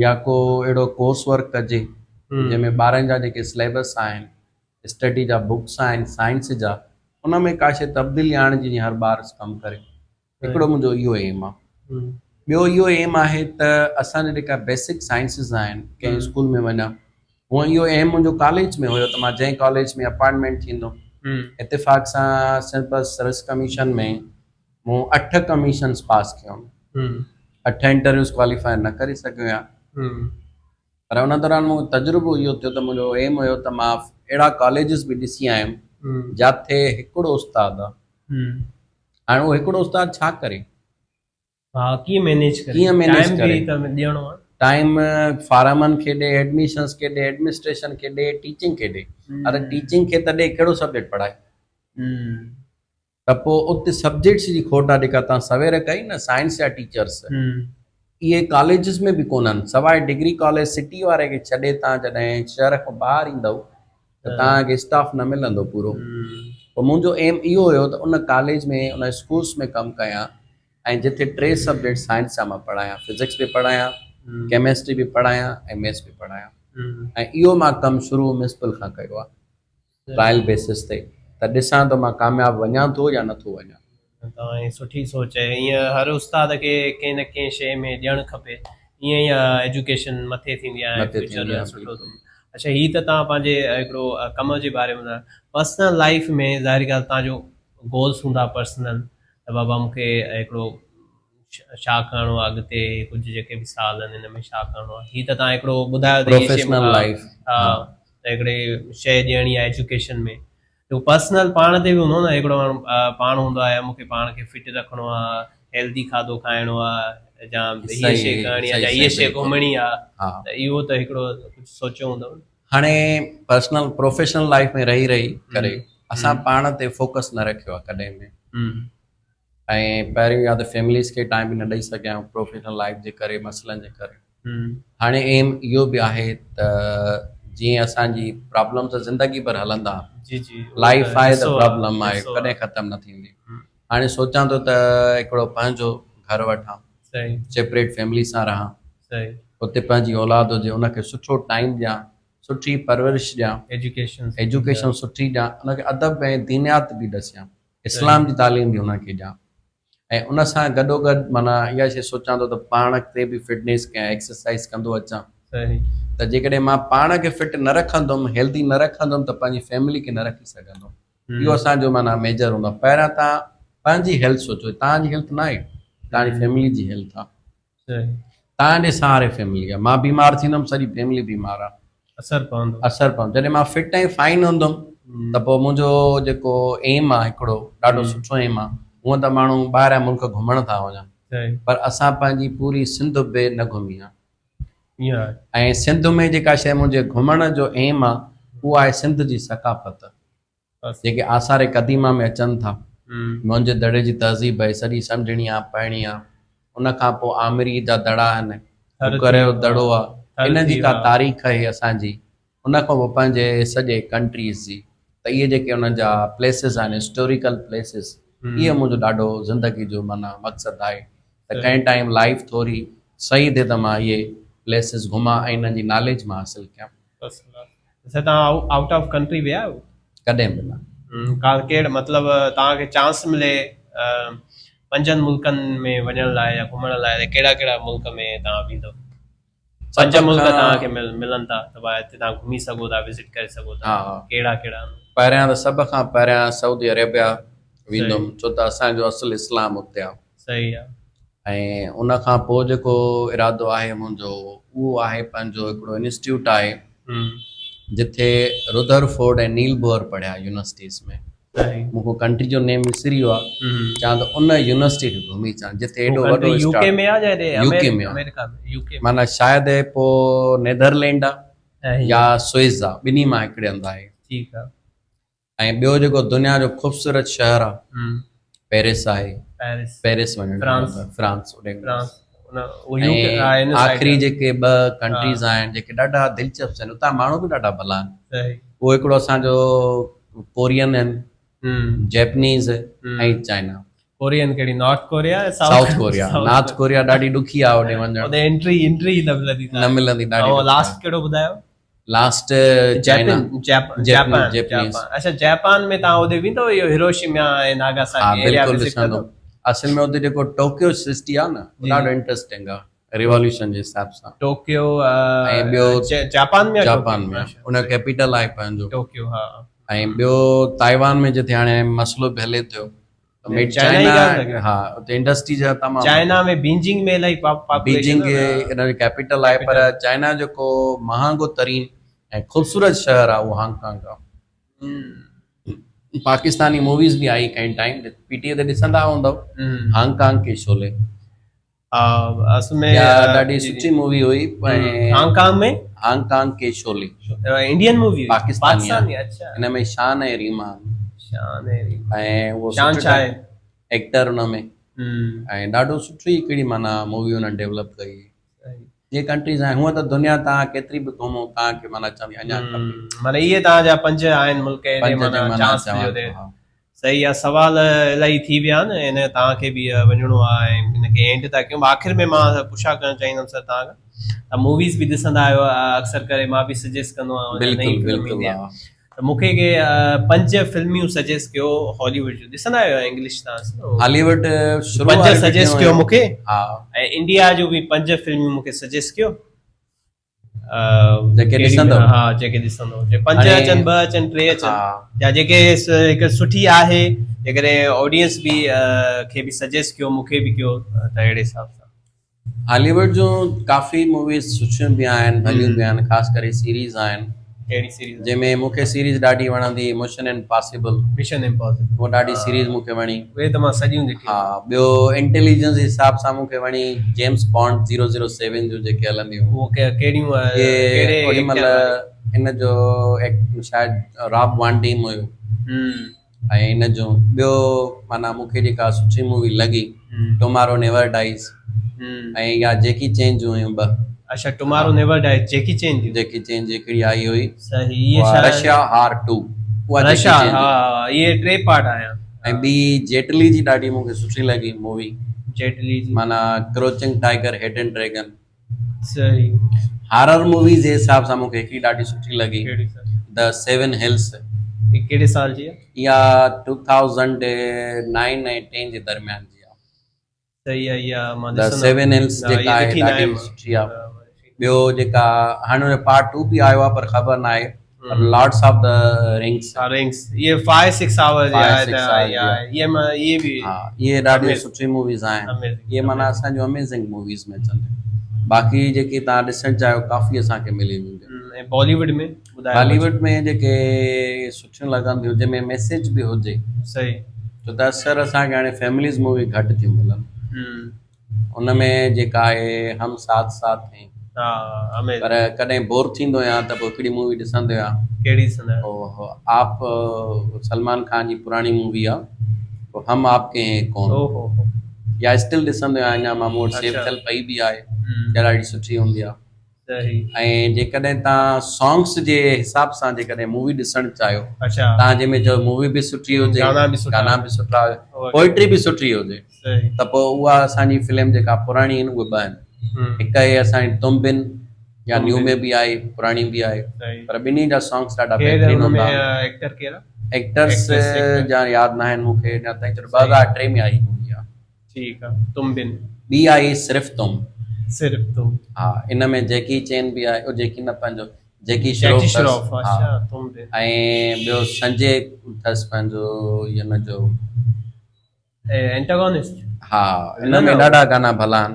يا ڪو اهڙو ڪورس ورڪ ڪجي جنهن ۾ ٻارن جا جيڪي سليبس آهن اسٽڊي جا بڪس آهن سائنس جا ان ۾ ڪا شيء تبديلي آڻجي جيئن هر ٻار ڪم ڪري هڪڙو منهنجو اهو ايم آهي. ٻيو اهو ايم آهي ته اسان جا جيڪا بيسڪ سائنسز آهن ڪنهن اسڪول ۾ وڃان هونء اهو ايم منهنجو ڪاليج ۾ هيو ته مان جنهن ڪاليج ۾ اپائنٽمينٽ ٿيندم اتفاق سان سنڌ پبلڪ سروس ڪميشن ۾ مون 8 ڪميشنز پاس ڪيون 8 انٽرويوز ڪواليفائي نه ڪري سگهيو آهيان پر ان دوران مون کي تجربو اهو ٿيو ته منهنجو ايم هيو ته مان اهڙا ڪاليجز به ڏسي آيم جاٿي هڪڙو استاد آهي هاڻي اهو هڪڙو استاد ڇا ڪري؟ ها ڪيئن مينيج ڪري؟ ڪيئن مينيج ٽائيم ڪري؟ به ته ڏيڻو آهي. ٽائيم فارمن کي ڏي، ايڊميشنس کي ڏي، ايڊمنسٽريشن کي ڏي، ٽيچنگ کي ڏي. اري ٽيچنگ کي ته ڏي ڪهڙو سبجيڪٽ پڙهائي؟ ته پوء اتي سبجيڪٽس جي کوٽ آهي جيڪا توهان سوير ڪئي نه سائنس جا ٽيچرس اهي ڪاليجز ۾ به ڪونهن سواء ڊگري ڪاليج سٽي واري کي ڇڏي توهان جڏهن شهر کان ٻاهر ايندؤ ته توهان کي اسٽاف نه ملندو پورو. پوء منهنجو ايم اهو هيو ته ان ڪاليج ۾ ان اسڪولس ۾ ڪم ڪيان ۽ جتي ٽي سبجيڪٽ سائنس جا مان پڙهايان فزڪس به پڙهايان ڪيمسٽري به پڙهايان ۽ ميٿس به پڙهايان ۽ اهو مان ڪم شروع ميونسپل کان ڪيو آهي ٽرائل بيسس تي ته ڏسان ٿو مان ڪامياب وڃان ٿو يا نٿو وڃان. توهان جي سٺي سوچ آهي ائين هر استاد کي ڪنهن نه ڪنهن شيء ۾ ڏيڻ کپي ائين ئي ايجوڪيشن مٿي ٿيندي آهي ۽ فيوچر سٺو ٿيندو. اڇا هي ته توهان پنهنجي هڪڙو ڪم جي باري ۾ ٻڌايو پرسنل لائف ۾ ظاهري ڳالهه توهان جو گولس هوندا پرسنل ته بابا مون کي هڪڙو ڇا ڪرڻو آهي اڳتي ڪجهه جيڪي به سال آهن ان ۾ ڇا ڪرڻو آهي هي ته توهان هڪڙو ٻڌايو ته پروفيشنل لائف ها ته هڪڙي شيء ڏيڻي آهي ايجوڪيشن ۾ ته پرسنل پاڻ تي به هوندو نه هڪڙو ماڻهو پاڻ هوندو آهي مون کي پاڻ کي فٽ رکڻو آهي هيلدي کاڌو کائڻو آهي يا هيء شيء ڪرڻي آهي يا هيء شيء گهمڻي آهي ته اهو ته هڪڙو ڪجهه سوچيو هوندو نه. هاڻي پرسنل پروفيشنل لائف ۾ رهي رهي ڪري اسان پاڻ تي فوڪس نه رکيو آهي ڪڏهن به ۽ پهريون يا ته فيمليز کي ٽائيم به نه ڏئي سگهيا آهيون پروفيشنل لائف جي ڪري مسئلن جي ڪري هاڻي ايم اهو به آهي ته جيئن اسان جي پرابلمز زندگي ڀر هلندا جي جي لائف آهي ته پرابلم آهي ڪڏهن ختم نه ٿيندي هاڻي سوچان ٿو ته هڪڙو پنهنجو گهر وٺان سيپريٽ فيملي سان رهان اتي پنهنجي اولاد هجي ان کي سٺو ٽائيم ڏيان سٺي پرورش ڏيان ايجوڪيشن سٺي ڏيان ان کي ادب ۽ دينيات به ڏسيان اسلام جي تعليم به انهن کي ڏيان ۽ ان سان گڏو گڏ معنيٰ اها شيء سوچان ٿو ته پاڻ تي به فٽنيس ڪيان ايڪسرسائز ڪندو اچان ته جيڪڏهن مان پاڻ کي فٽ نه رکندم هيلدي نه رکندم ته پنهنجي فيملي کي نه رکي سگهندم اهو اسان جو معنيٰ ميجر هوندو آهي پهريان تان پنهنجي هيلٿ سوچو تان جي هيلٿ نه آهي تان جي فيملي جي هيلٿ آهي تان جي سهاري فيملي آ مان بيمار ٿيندم سڄي فيملي بيمار آ اثر پوندو اثر پوندو جڏهن مان فٽ ۽ فائن هوندم ته پوء منهنجو جيڪو ايم آ هڪڙو ڏاڍو سٺو ايم آ هونئن ته ماڻهو ٻاهريان ملڪ گهمڻ ٿا وڃن پر اسان پنهنجي پوري سنڌ به نه گهمي آ ۽ سنڌ ۾ جيڪا شيء منهنجي گهمڻ جو ايم آ اهو آهي سنڌ جي ثقافت جيڪي آثار قديمه ۾ اچن ٿا. موهن جي دڙي جي تهذيب اهي سڄي سمجهڻي آ، پڙهڻي آ. ان کان پوء آمري جا دڙا آهن، ٺڪر جو دڙو آ، ان جي ڪا تاريخ اهي اسان جي. ان کان پوء پنهنجي سڄي ڪنٽريز جي ته اهي جيڪي انهن جا پليسز آهن هسٽوريڪل پليسز اهي منهنجو ڏاڍو زندگي جو معنيٰ مقصد آهي ته ڪنهن ٽائيم لائيف ٿوري صحيح ٿئي ته مان اهي پليسز گهمان ۽ انهن جي ناليج مان حاصل ڪيان. فرسٽ ڪلاس سر توهان آئوٽ آف ڪنٽري ويا آهيو؟ ڪڏهن به نه. ڪا ڪهڙ مطلب توهان کي چانس ملي پنجن ملڪن ۾ وڃڻ لاء يا گهمڻ لاء ته ڪهڙا ڪهڙا ملڪ ۾ توهان ويندو؟ پنج ملڪ توهان کي ملن ٿا ته ڀاء هتي توهان گهمي سگهو ٿا وزٽ ڪري سگهو ٿا ڪهڙا ڪهڙا؟ پهريان ته سڀ کان پهريان سعودي عربيا ويندم ڇو ته اسان جو اصل اسلام اتي آ. صحيح آ. ۽ ان کان پوء جيڪو ارادو آهي منهنجو اهو آهي پنهنجو هڪڙو انسٽيٽيوٽ آهي جتي ردر فورڊ ۽ نيل بوئر پڙهيا يونيورسٽيز ۾ مون کان ڪنٽري جو نيم وسري ويو آهي چاهان ته ان يونيورسٽي کي گهمي اچان جتي ايڏو وڏو يو ڪي ۾ آهي يو ڪي ۾ آهي معنيٰ شايد پوء نيدرلينڊ آهي يا سوئز آهي ٻنهي مان هڪڙي هنڌ آهي ٺيڪ آهي ۽ ٻيو جيڪو دنيا جو خوبصورت شهر آ پيرس آهي پيرس وڃڻ فرانس ۽ آخري جيڪي ٻه ڪنٽريز آهن جيڪي ڏاڍا دلچسپ آهن اتان ماڻهو به ڏاڍا ڀلا آهن اهو هڪڙو اسان جو ڪورين آهن جيپنيز ۽ چائنا ڪورين ڪهڙي نارٿ ڪوريا يا سائوٿ ڪوريا نارٿ ڪوريا ڏاڍي ڏکي آهي اوڏي وڃڻ اوڏي انٽري انٽري نه ملندي نه ملندي ڏاڍي لاسٽ ڪهڙو ٻڌايو لاسٽ چائنا جاپان جاپان اچھا جاپان ۾ تان اوڏي ويندو اهو هيروشيما ۽ ناگاساڪي ايريا وزٽ ڪندو اصل ۾ اتي جيڪو ٽوڪيو سٽي آ نه ڏاڍو انٽريسٽنگ آ ريواليوشن جي حساب سان ٽوڪيو ۽ ٻيو جاپان ۾ جاپان ۾ ان جو ڪيپيٽل آهي پنهنجو ٽوڪيو ها ۽ ٻيو تائيوان ۾ جتي هاڻي مسئلو به هلي ٿيو ميڊ چائنا ها اتي انڊسٽري جا تمام چائنا ۾ بيجنگ ۾ الاهي پاپوليشن بيجنگ ان جو ڪيپيٽل آهي پر چائنا جيڪو مهانگو ترين ۽ خوبصورت شهر آهي اهو هانگ ڪانگ آهي پاڪستاني موويز به آئي ڪنهن ٽائيم پي ٽي تي ڏسندا هوندو هانگ ڪانگ ڪي شعلي اصل ۾ ڏاڍي سٺي مووي هئي هانگ ڪانگ ۾ هانگ ڪانگ ڪي شعلي انڊين مووي پاڪستاني اڇا ان ۾ شان ۽ ريما شان ۽ ريما ۽ اهو شان ڇا آهي ايڪٽر ان ۾ ۽ ڏاڍو سٺي هڪڙي معنيٰ مووي انهن ڊيولپ ڪئي جي ڪنٽريز آهن هونء ته دنيا تان ڪيتري به گهمو تان کي معنيٰ چوندي اڃا کپي معنيٰ اهي تان جا پنج آهن ملڪ اهڙي معنيٰ چانس مليو تي صحيح آ سوال الاهي ٿي ويا آهن ان توهان کي به وڃڻو آ ۽ ان کي اينڊ ٿا ڪيون آخر ۾ مان پڇا ڪرڻ چاهيندم سر توهان کان ته موويز به ڏسندا آهيو اڪثر ڪري مان به سجيسٽ ڪندو آهيان نئين فلم ايندي آهي ته مون کي ڪي پنج فلميون سجيسٽ ڪيو هالي ووڊ جون ڏسندا آهيو انگلش توهان هالي ووڊ شروع پنج سجيسٽ ڪيو مون کي ۽ انڊيا جو به پنج فلميون مون کي سجيسٽ ڪيو. جيڪي ڏسندو ها جيڪي ڏسندو جي پنج اچن ٻه اچن ٽي اچن يا جيڪي هڪ سٺي آهي جيڪڏهن آڊينس به کي به سجيسٽ ڪيو مون کي به ڪيو ته اهڙي حساب سان هالي ووڊ جون ڪافي موويز سٺيون به آهن ڀليون به آهن خاص ڪري سيريز آهن ڪهڙي سيريز جنهن ۾ مون کي سيريز ڏاڍي وڻندي مشن امپاسيبل مشن امپاسيبل هو ڏاڍي سيريز مون کي وڻي اهي ته مان سڄيون ڏٺيون ها ٻيو انٽيليجنس جي حساب سان مون کي وڻي جيمس بانڊ 007 جون جيڪي هلنديون هو ڪهڙيون ڪهڙي اوڏي مهل ان جو شايد راب وانڊيم هيو ۽ ان جو ٻيو معنيٰ مون کي جيڪا سٺي مووي لڳي ٽمارو نيور ڊائيز ۽ يا جيڪي چين جون هيون ٻه. اڇا ٽمارو نيور ڊائيز جيڪي چين جون. جيڪي چين جي هڪڙي آئي هئي. صحيح اها رشيا هار ٽو اها جيڪي رشيا ها اهي ٽي پارٽ آيا. ۽ ٻي جيٽلي جي ڏاڍي مون کي سٺي لڳي مووي. جيٽلي جي. معنيٰ ڪروچنگ ٽائيگر هيڊن ڊريگن. صحيح. هارر موويز جي حساب سان مون کي هڪڙي ڏاڍي سٺي لڳي ڪهڙي سر؟ The seven hills. هي ڪهڙي سال جي آهي؟ اها 2009 ۽ 10 جي درميان جي آهي. صحيح آهي اها مان The ڏسندم. سيون هلز نه جيڪا اها آهي ڏٺي ناهي ڏاڍي مان. سٺي آهي. ٻيو جيڪا هاڻي ان جو پارٽ 2 به آيو آهي پر خبر ناهي پر لارڊس آف the rings. ها رنگس اهي 5 6 آور جي فائيو آهي سڪس ته آور جي اها آهي. اهي مان اهي به ها اهي ڏاڍيون اميزنگ سٺيون موويز آهن اميزنگ اهي معنيٰ اميزنگ. اسان جون اميزنگ موويز ۾ اچن ٿيون باقي جيڪي توهان ڏسڻ چاهيو ڪافي اسان کي ملي وينديون. ۽ بالي ووڊ ۾ ٻڌايو بالي ووڊ ۾ جيڪي سٺيون لڳن ٿيون جنهن ۾ ميسيج به هجي صحيح ڇو ته اڪثر اسان کي هاڻي فيمليز مووي گهٽ ٿيون ملن. ان ۾ جيڪا آهي هم ساٿ ساٿ هين. ها اميزنگ. پر ڪڏهن بور ٿيندو آهيان ته پوء هڪڙي مووي ڏسندو آهيان. ڪهڙي ڏسندا آهيو؟ هو آپ سلمان خان جي پراڻي مووي آ پوء هم آپ ڪي هين ڪون. او هو هو. يا اسٽل ڏسندو آهيان اڃا مان مون وٽ سيو ٿيل پئي به آهي اها ڏاڍي سٺي هوندي آ. ۽ جيڪڏهن توهان سانگس جي حساب سان جيڪڏهن مووي ڏسڻ چاهيو توهان جنهن ۾ چئو مووي به سٺي هجي گانا به سٺا پوئٽري به سٺي هجي ته پوء اها اسان جي فلم جيڪا پراڻي آهن اهي ٻه آهن هڪ آهي اسان جي تم بن يا نيو ۾ به آهي پراڻي به آهي پر ٻنهي جا سانگس ڏاڍا بهترين هوندا آهن ايڪٽرس جا ياد ناهن مون کي اڃا تائين 2003 ۾ آئي مووي آهي ٺيڪ آ تم بن. ٻي آئي صرف تم. صرف تم. ها ان ۾ جيڪي چين به آهي او جيڪي نه پنهنجو جيڪي شروف جيڪي شروف اڇا تم بن. ۽ ٻيو سنجي اٿس پنهنجو ان جو. اينٽاگونسٽ. ها ان ۾ ڏاڍا گانا ڀلا آهن.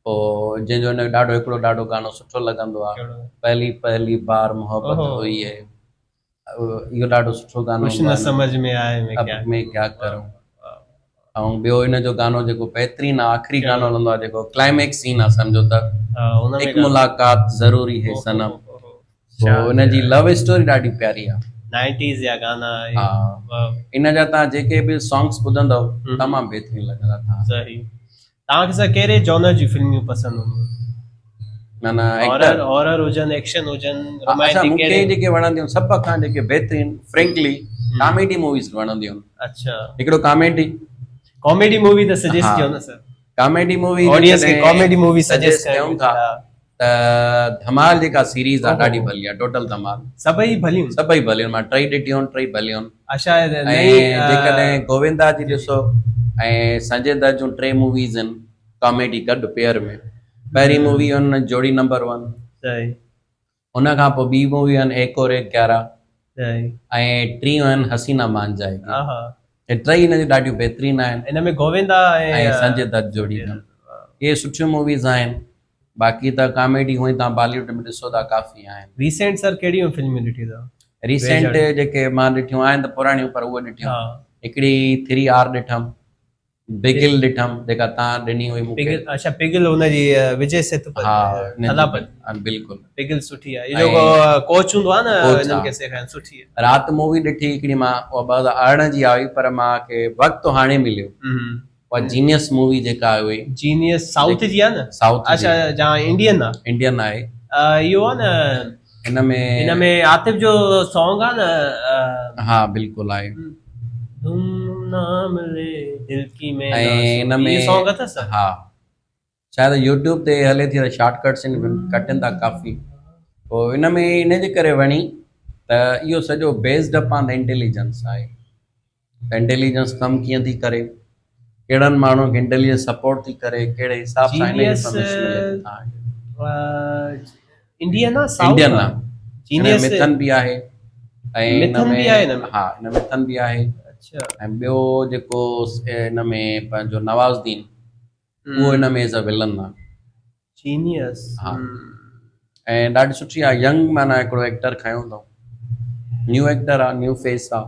پوء جنهن جو ان ڏاڍو هڪڙو ڏاڍو گانو سٺو لڳندو آ پهلي پهلي بار محبت هئي هي. اهو ڏاڍو سٺو گانو ڪجھ نه سمجھ ۾ آئي مين ڪيا مين ڪيا ڪرون ۽ ٻيو ان جو گانو جيڪو بهترين آ آخري گانو هلندو آ جيڪو ڪلائميڪس سين آ سمجھو ته هڪ ملاقات ضروري هي صنم ان جي لو اسٽوري ڏاڍي پياري آ نائنٽيز جا گانا ها ان جا تان جيڪي به سانگس ٻڌندو تمام بهترين لڳندا تان صحيح توهان کي سر ڪهڙي جانر جون فلميون پسند هونديون آهن؟ معنيٰ ايڪٽر هارر هجن ايڪشن هجن رومانٽڪ اڇا مون کي جيڪي وڻنديون سڀ کان جيڪي بهترين فرينڪلي ڪاميڊي موويز وڻنديون اڇا هڪڙو ڪاميڊي ڪاميڊي مووي ته سجيسٽ ڪيو نه سر ڪاميڊي مووي آڊينس کي ڪاميڊي مووي سجيسٽ ڪيون ٿا ته ڌمال جيڪا سيريز آ ڏاڍي ڀلي آ ٽوٽل ڌمال سڀئي ڀليون سڀئي ڀليون مان ٽئي ڏٺيون ٽئي ڀليون اڇا ۽ جيڪڏهن گووندا جي ڏسو ۽ سنجي دت جون ٽي موويز آهن ڪاميڊي گڏ پيئر ۾ پهرين مووي هن جوڙي نمبر ون ان کان پوء ٻي مووي هن ايڪ اور ايڪ گيارا ۽ ٽين هن حسينا مان جائي گي هي ٽئي هن جون ڏاڍيون بهترين آهن. ان ۾ گووندا ۽ سنجي دت جوڙي اٿن. اهي سٺيون موويز آهن. باقي ته ڪاميڊي هونئن توهان بالي ووڊ ۾ ڏسو ٿا ڪافي آهن. ريسينٽ سر ڪهڙيون فلميون ڏٺيون اٿو؟ ريسينٽ جيڪي مان ڏٺيون آهن ته پراڻيون پر اهي ڏٺيون. هڪڙي ٿري آر ڏٺم. بگل ڏٺم جيڪا تان ڏني هئي مون کي. اڇا پگل ان جي وجي سيتوپتي ٿلاپتي بلڪل پگل سٺي آهي اهو جيڪو ڪوچ هوندو آهي نه انهن کي سيکارين سٺي آهي. رات مووي ڏٺي هڪڙي مان اها 2018 جي آئي پر مان کي وقت هاڻي مليو اها جينيس مووي جيڪا هئي. جينيس سائوٿ جي آهي نه؟ سائوٿ جي. اڇا جا انڊين آهي. انڊين آهي. اهو آهي نه ان ۾ ان ۾ عاطف جو سانگ آ نه. ها بلڪل آهي. تم نام لي دل ڪي مين ۽ ان ۾ هي سانگ اٿس ها شايد يوٽيوب تي هلي ٿي ته شارٽ ڪٽس ان ڪٽن ٿا ڪافي پوء ان ۾ ان جي ڪري وڻي ته اهو سڄو بيسڊ اپان the intelligence آهي ته انٽيليجنس ڪم ڪيئن ٿي ڪري ڪهڙن ماڻهن کي انٽيليجنس سپورٽ ٿي ڪري ڪهڙي حساب سان انفارميشن ملي ٿي توهان کي. انڊين آ سائوٿ انڊين آ جينيس مٿن به آهي ۽ مٿن به آهي هن ۾؟ ها هن مٿن به آهي. اڇا. ۽ ٻيو جيڪو هن ۾ پنهنجو نواز الدين اهو هن ۾ از ا ولن آ. جينيس. ها ۽ ڏاڍي سٺي آ ينگ معنيٰ هڪڙو ايڪٽر کنيو اٿئون نيو ايڪٽر آ نيو فيس آ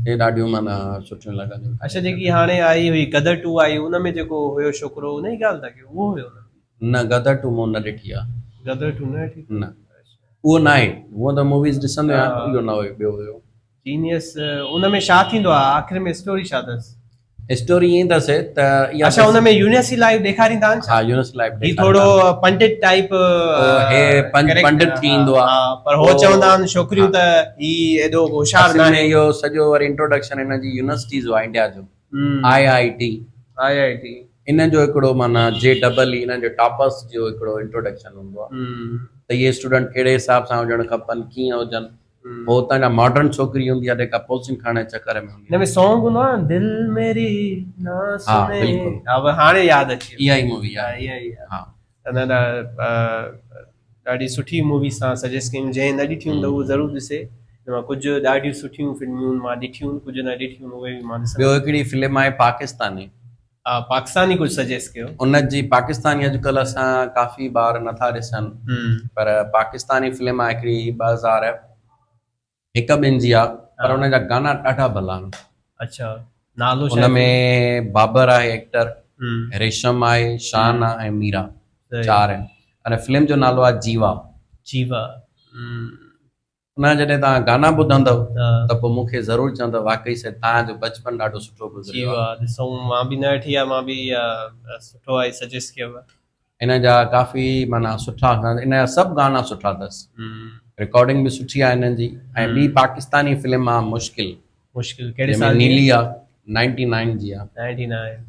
هي ڏاڍيون معنيٰ سٺيون لڳنديون. اڇا جيڪي هاڻي آئي هئي غدر 2 آئي ان ۾ جيڪو هيو ڇوڪرو ان جي ڳالهه ٿا ڪيو اهو هيو ان ۾؟ نه غدر 2 مون نه ڏٺي آ. غدر 2 نه ڏٺي؟ نه اهو ناهي هونء ته موويز ڏسندو آهيان اهو نه هيو ٻيو هيو. جينيس ان ۾ ڇا ٿيندو آ آخر ۾ اسٽوري ڇا اٿس؟ اسٽوري ائين اٿس ته اها اڇا ان ۾ يونيورسٽي لائيف ڏيکاريندا آهن ها يونيورسٽي لائيف هي ٿورو پنڊت ٽائيپ هي پنڊت ٿي ايندو آ پر هو چوندا آهن ڇوڪريون ته هي ايڏو هوشيار ناهي. اهو سڄو وري انٽروڊڪشن هن جي يونيورسٽي جو آ انڊيا جو آء آء ٽي آء آء ٽي ان جو هڪڙو معنيٰ جي ڊبل اي انهن جو ٽاپرس جو هڪڙو انٽروڊڪشن هوندو آ ته اهي اسٽوڊنٽ ڪهڙي حساب سان هجڻ کپن ڪيئن هجن پوء اتان جا ماڊرن ڇوڪري هوندي آهي جيڪا پوزيشن کڻڻ جي چڪر ۾ هوندي آهي. هن ۾ سانگ هوندو آهي نه دل ميري نا سني. بلڪل. ها بس هاڻي ياد اچي ويو. اها ئي مووي آهي. اها ئي آهي. ها. نه نه ڏاڍي سٺي مووي سان سجيسٽ ڪيون جنهن نه ڏٺي هوندي اهو ضرور ڏسي. هن مان ڪجهه ڏاڍيون سٺيون فلمون مان ڏٺيون ڪجهه نه ڏٺيون اهي به مان ڏسندس. ٻيو هڪڙي فلم آهي پاڪستاني. ها پاڪستاني ڪجهه سجيسٽ ڪيو. ان جي پاڪستاني اڄڪلهه اسان ڪافي ٻار نٿا ڏسن پر پاڪستاني فلم آهي هڪڙي 2001 ٻن جي آ پر ان جا گانا ڏاڍا ڀلا آهن. اڇا نالو ان ۾ بابر آهي ايڪٽر، ريشم آهي، شان آ ۽ ميرا چار آهن ان فلم جو نالو آهي جيوا. جيوا. ان جا جڏهن توهان گانا ٻڌندؤ ته پوء مون کي ضرور چوندؤ واقعي سائين توهان جو بچپن ڏاڍو سٺو گذريو آهي. جي واهه ڏسون مان به نه ڏٺي آهي مان به سٺو آهي سجيسٽ ڪيو. ان جا ڪافي معنيٰ سٺا ان جا سڀ گانا سٺا اٿس رڪارڊنگ به سٺي آهي انهن جي ۽ ٻي پاڪستاني فلم آهي مشڪل مشڪل ڪهڙي سال جي نيلي آهي نائنٽي نائن جي آهي نائنٽي نائن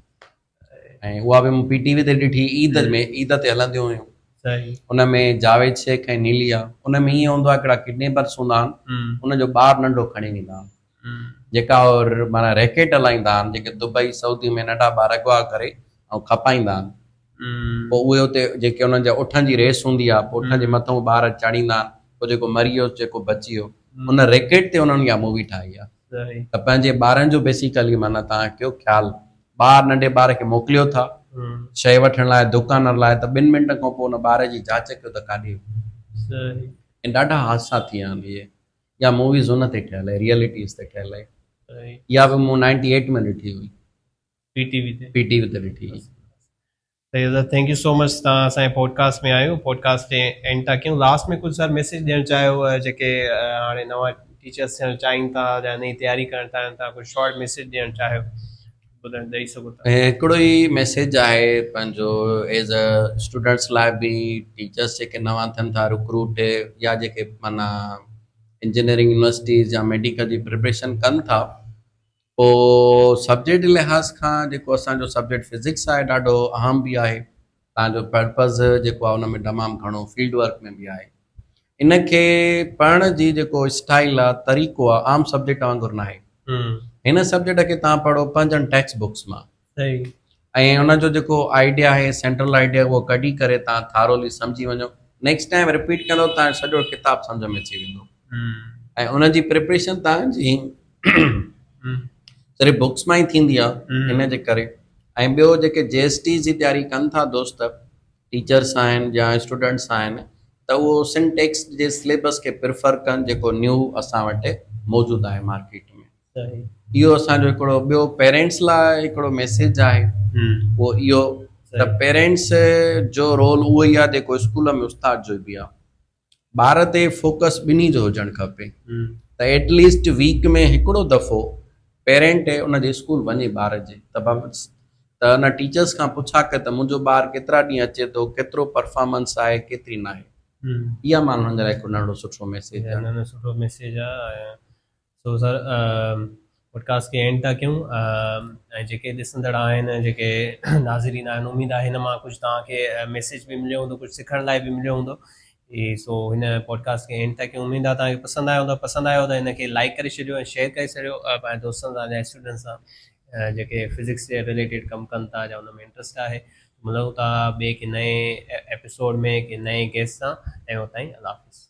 ۽ اها به مون پي ٽي وي تي ڏٺي عيد ۾ عيد تي هلنديون هيون ان ۾ جاويد شيخ ۽ نيلي آ ان ۾ ائين هوندو آ هڪڙا ڪڊنيپرس هوندا آهن ان جو ٻار ننڍو کڻي ويندا آهن جيڪا معنيٰ ريڪيٽ هلائيندا آهن جيڪي دبئي سعودي ۾ ننڍا ٻار اغوا ڪري ۽ کپائيندا آهن پوء اهي اتي جيڪي انهن جا اٺن جي ريس هوندي آ پوء اٺن جي مٿان ٻار چاڙهيندا آهن پوء جيڪو مري ويو جيڪو بچي ويو ان ريڪيٽ تي انهن اها مووي ٺاهي آ ته پنهنجي ٻارن جو بيسيڪلي معنيٰ توهان ڪيو خيال ٻار ننڍي ٻار کي موڪليو ٿا شيء وٺڻ لاء دڪان لاء ته ٻن منٽن کان پوء ان ٻار جي جاچ ڪيو ته ڪاڏي ويو ۽ ڏاڍا حادثا ٿي ويا آهن اهي اها موويز ان تي ٺهيل آهي ريئلٽيز تي ٺهيل آهي اها به مون نائنٽي ايٽ ۾ ڏٺي هئي پي ٽي وي تي پي ٽي وي تي ڏٺي هئي. صحيح sir thank you so much توهان اسان جي پوڊڪاسٽ ۾ آيو پوڊڪاسٽ کي اينڊ ٿا ڪيون لاسٽ ۾ ڪجهه سر ميسيج ڏيڻ چاهيو جيڪي هاڻي نوان ٽيچرس ٿيڻ چاهين ٿا يا نئين تياري ڪرڻ چاهين ٿا ڪجهه شارٽ ميسيج ڏيڻ چاهيو ٻڌائڻ ڏئي سگهو ٿا. هڪڙو ئي ميسيج آهي پنهنجو ايز ا اسٽوڊنٽس لاء به ٽيچرس جيڪي نوان ٿين ٿا رڪروٽ يا جيڪي معنيٰ انجنيئرنگ يونيورسٽيز يا ميڊيڪل جي پريپريشن ڪن ٿا پوء سبجيڪٽ جي لحاظ کان جيڪو اسان جو سبجيڪٽ فزڪس آهي ڏاڍو اهم به آهي تان جو پرپز جيڪو آهي ان ۾ تمام گهڻو فيلڊ ورڪ ۾ به آهي ان کي پڙهڻ جي جيڪو اسٽائل آهي طريقو آهي عام سبجيڪٽ وانگر ناهي هن سبجيڪٽ کي تان پڙهو پنهنجن ٽيڪسٽ بڪس مان ۽ ان جو جيڪو آئيڊيا آهي سينٽرل آئيڊيا اهو ڪڍي ڪري تان ٿارولي سمجهي وڃو نيڪسٽ ٽائيم رپيٽ ڪندو تان سڄو ڪتاب سمجهه ۾ اچي ويندو ۽ ان جي پريپريشن تان جي صرف بڪس مان ئي ٿيندي آ ان جي ڪري ۽ ٻيو جيڪي جي ايس ٽي جي تياري ڪن ٿا دوست ٽيچرس آهن يا اسٽوڊنٽس آهن ته اهو سن ٽيڪس جي سليبس کي پريفر ڪن جيڪو نيو اسان وٽ موجود آهي مارڪيٽ ۾ اهو اسان جو هڪڙو ٻيو پيرنٽس لاء هڪڙو ميسيج آهي اهو اهو ته پيرنٽس جو رول اهو ئي آهي جيڪو اسڪول ۾ استاد جو به آهي ٻار تي فوڪس ٻنهي جو هجڻ کپي ته ايٽ ليسٽ ويڪ ۾ هڪڙو دفعو پيرنٽ ان جي اسڪول وڃي ٻار جي ته ته ان ٽيچرس کان پڇا ڪري ته منهنجو ٻار ڪيترا ڏينهن اچي ٿو ڪيترو پرفارمنس آهي ڪيتري ناهي اها مان انهن جي لاء هڪڙو ننڍڙو سٺو ميسيج آهي. نه نه سٺو ميسيج آهي سو سر پوڊڪاسٽ کي اينڊ ٿا ڪيون ۽ جيڪي ڏسندڙ آهن جيڪي ناظرين آهن اميد آهي هن مان ڪجهه توهان کي ميسيج به مليو هوندو ڪجهه سکڻ لاء به مليو هوندو سو هن پوڊڪاسٽ کي اينڊ ٿا ڪيون اميد آهي توهان کي پسند آيو هوندو پسند آيو ته هن کي لائڪ ڪري ڇڏيو ۽ شيئر ڪري ڇڏيو پنهنجي دوستن سان يا اسٽوڊنٽس سان جيڪي فزڪس جي رليٽيڊ ڪم ڪن ٿا يا ان ۾ انٽرسٽ آهي. ملون ٿا ٻئي ڪنهن نئين ايپيسوڊ ۾ ڪنهن نئين گيسٽ سان تنهن تائين الله حافظ.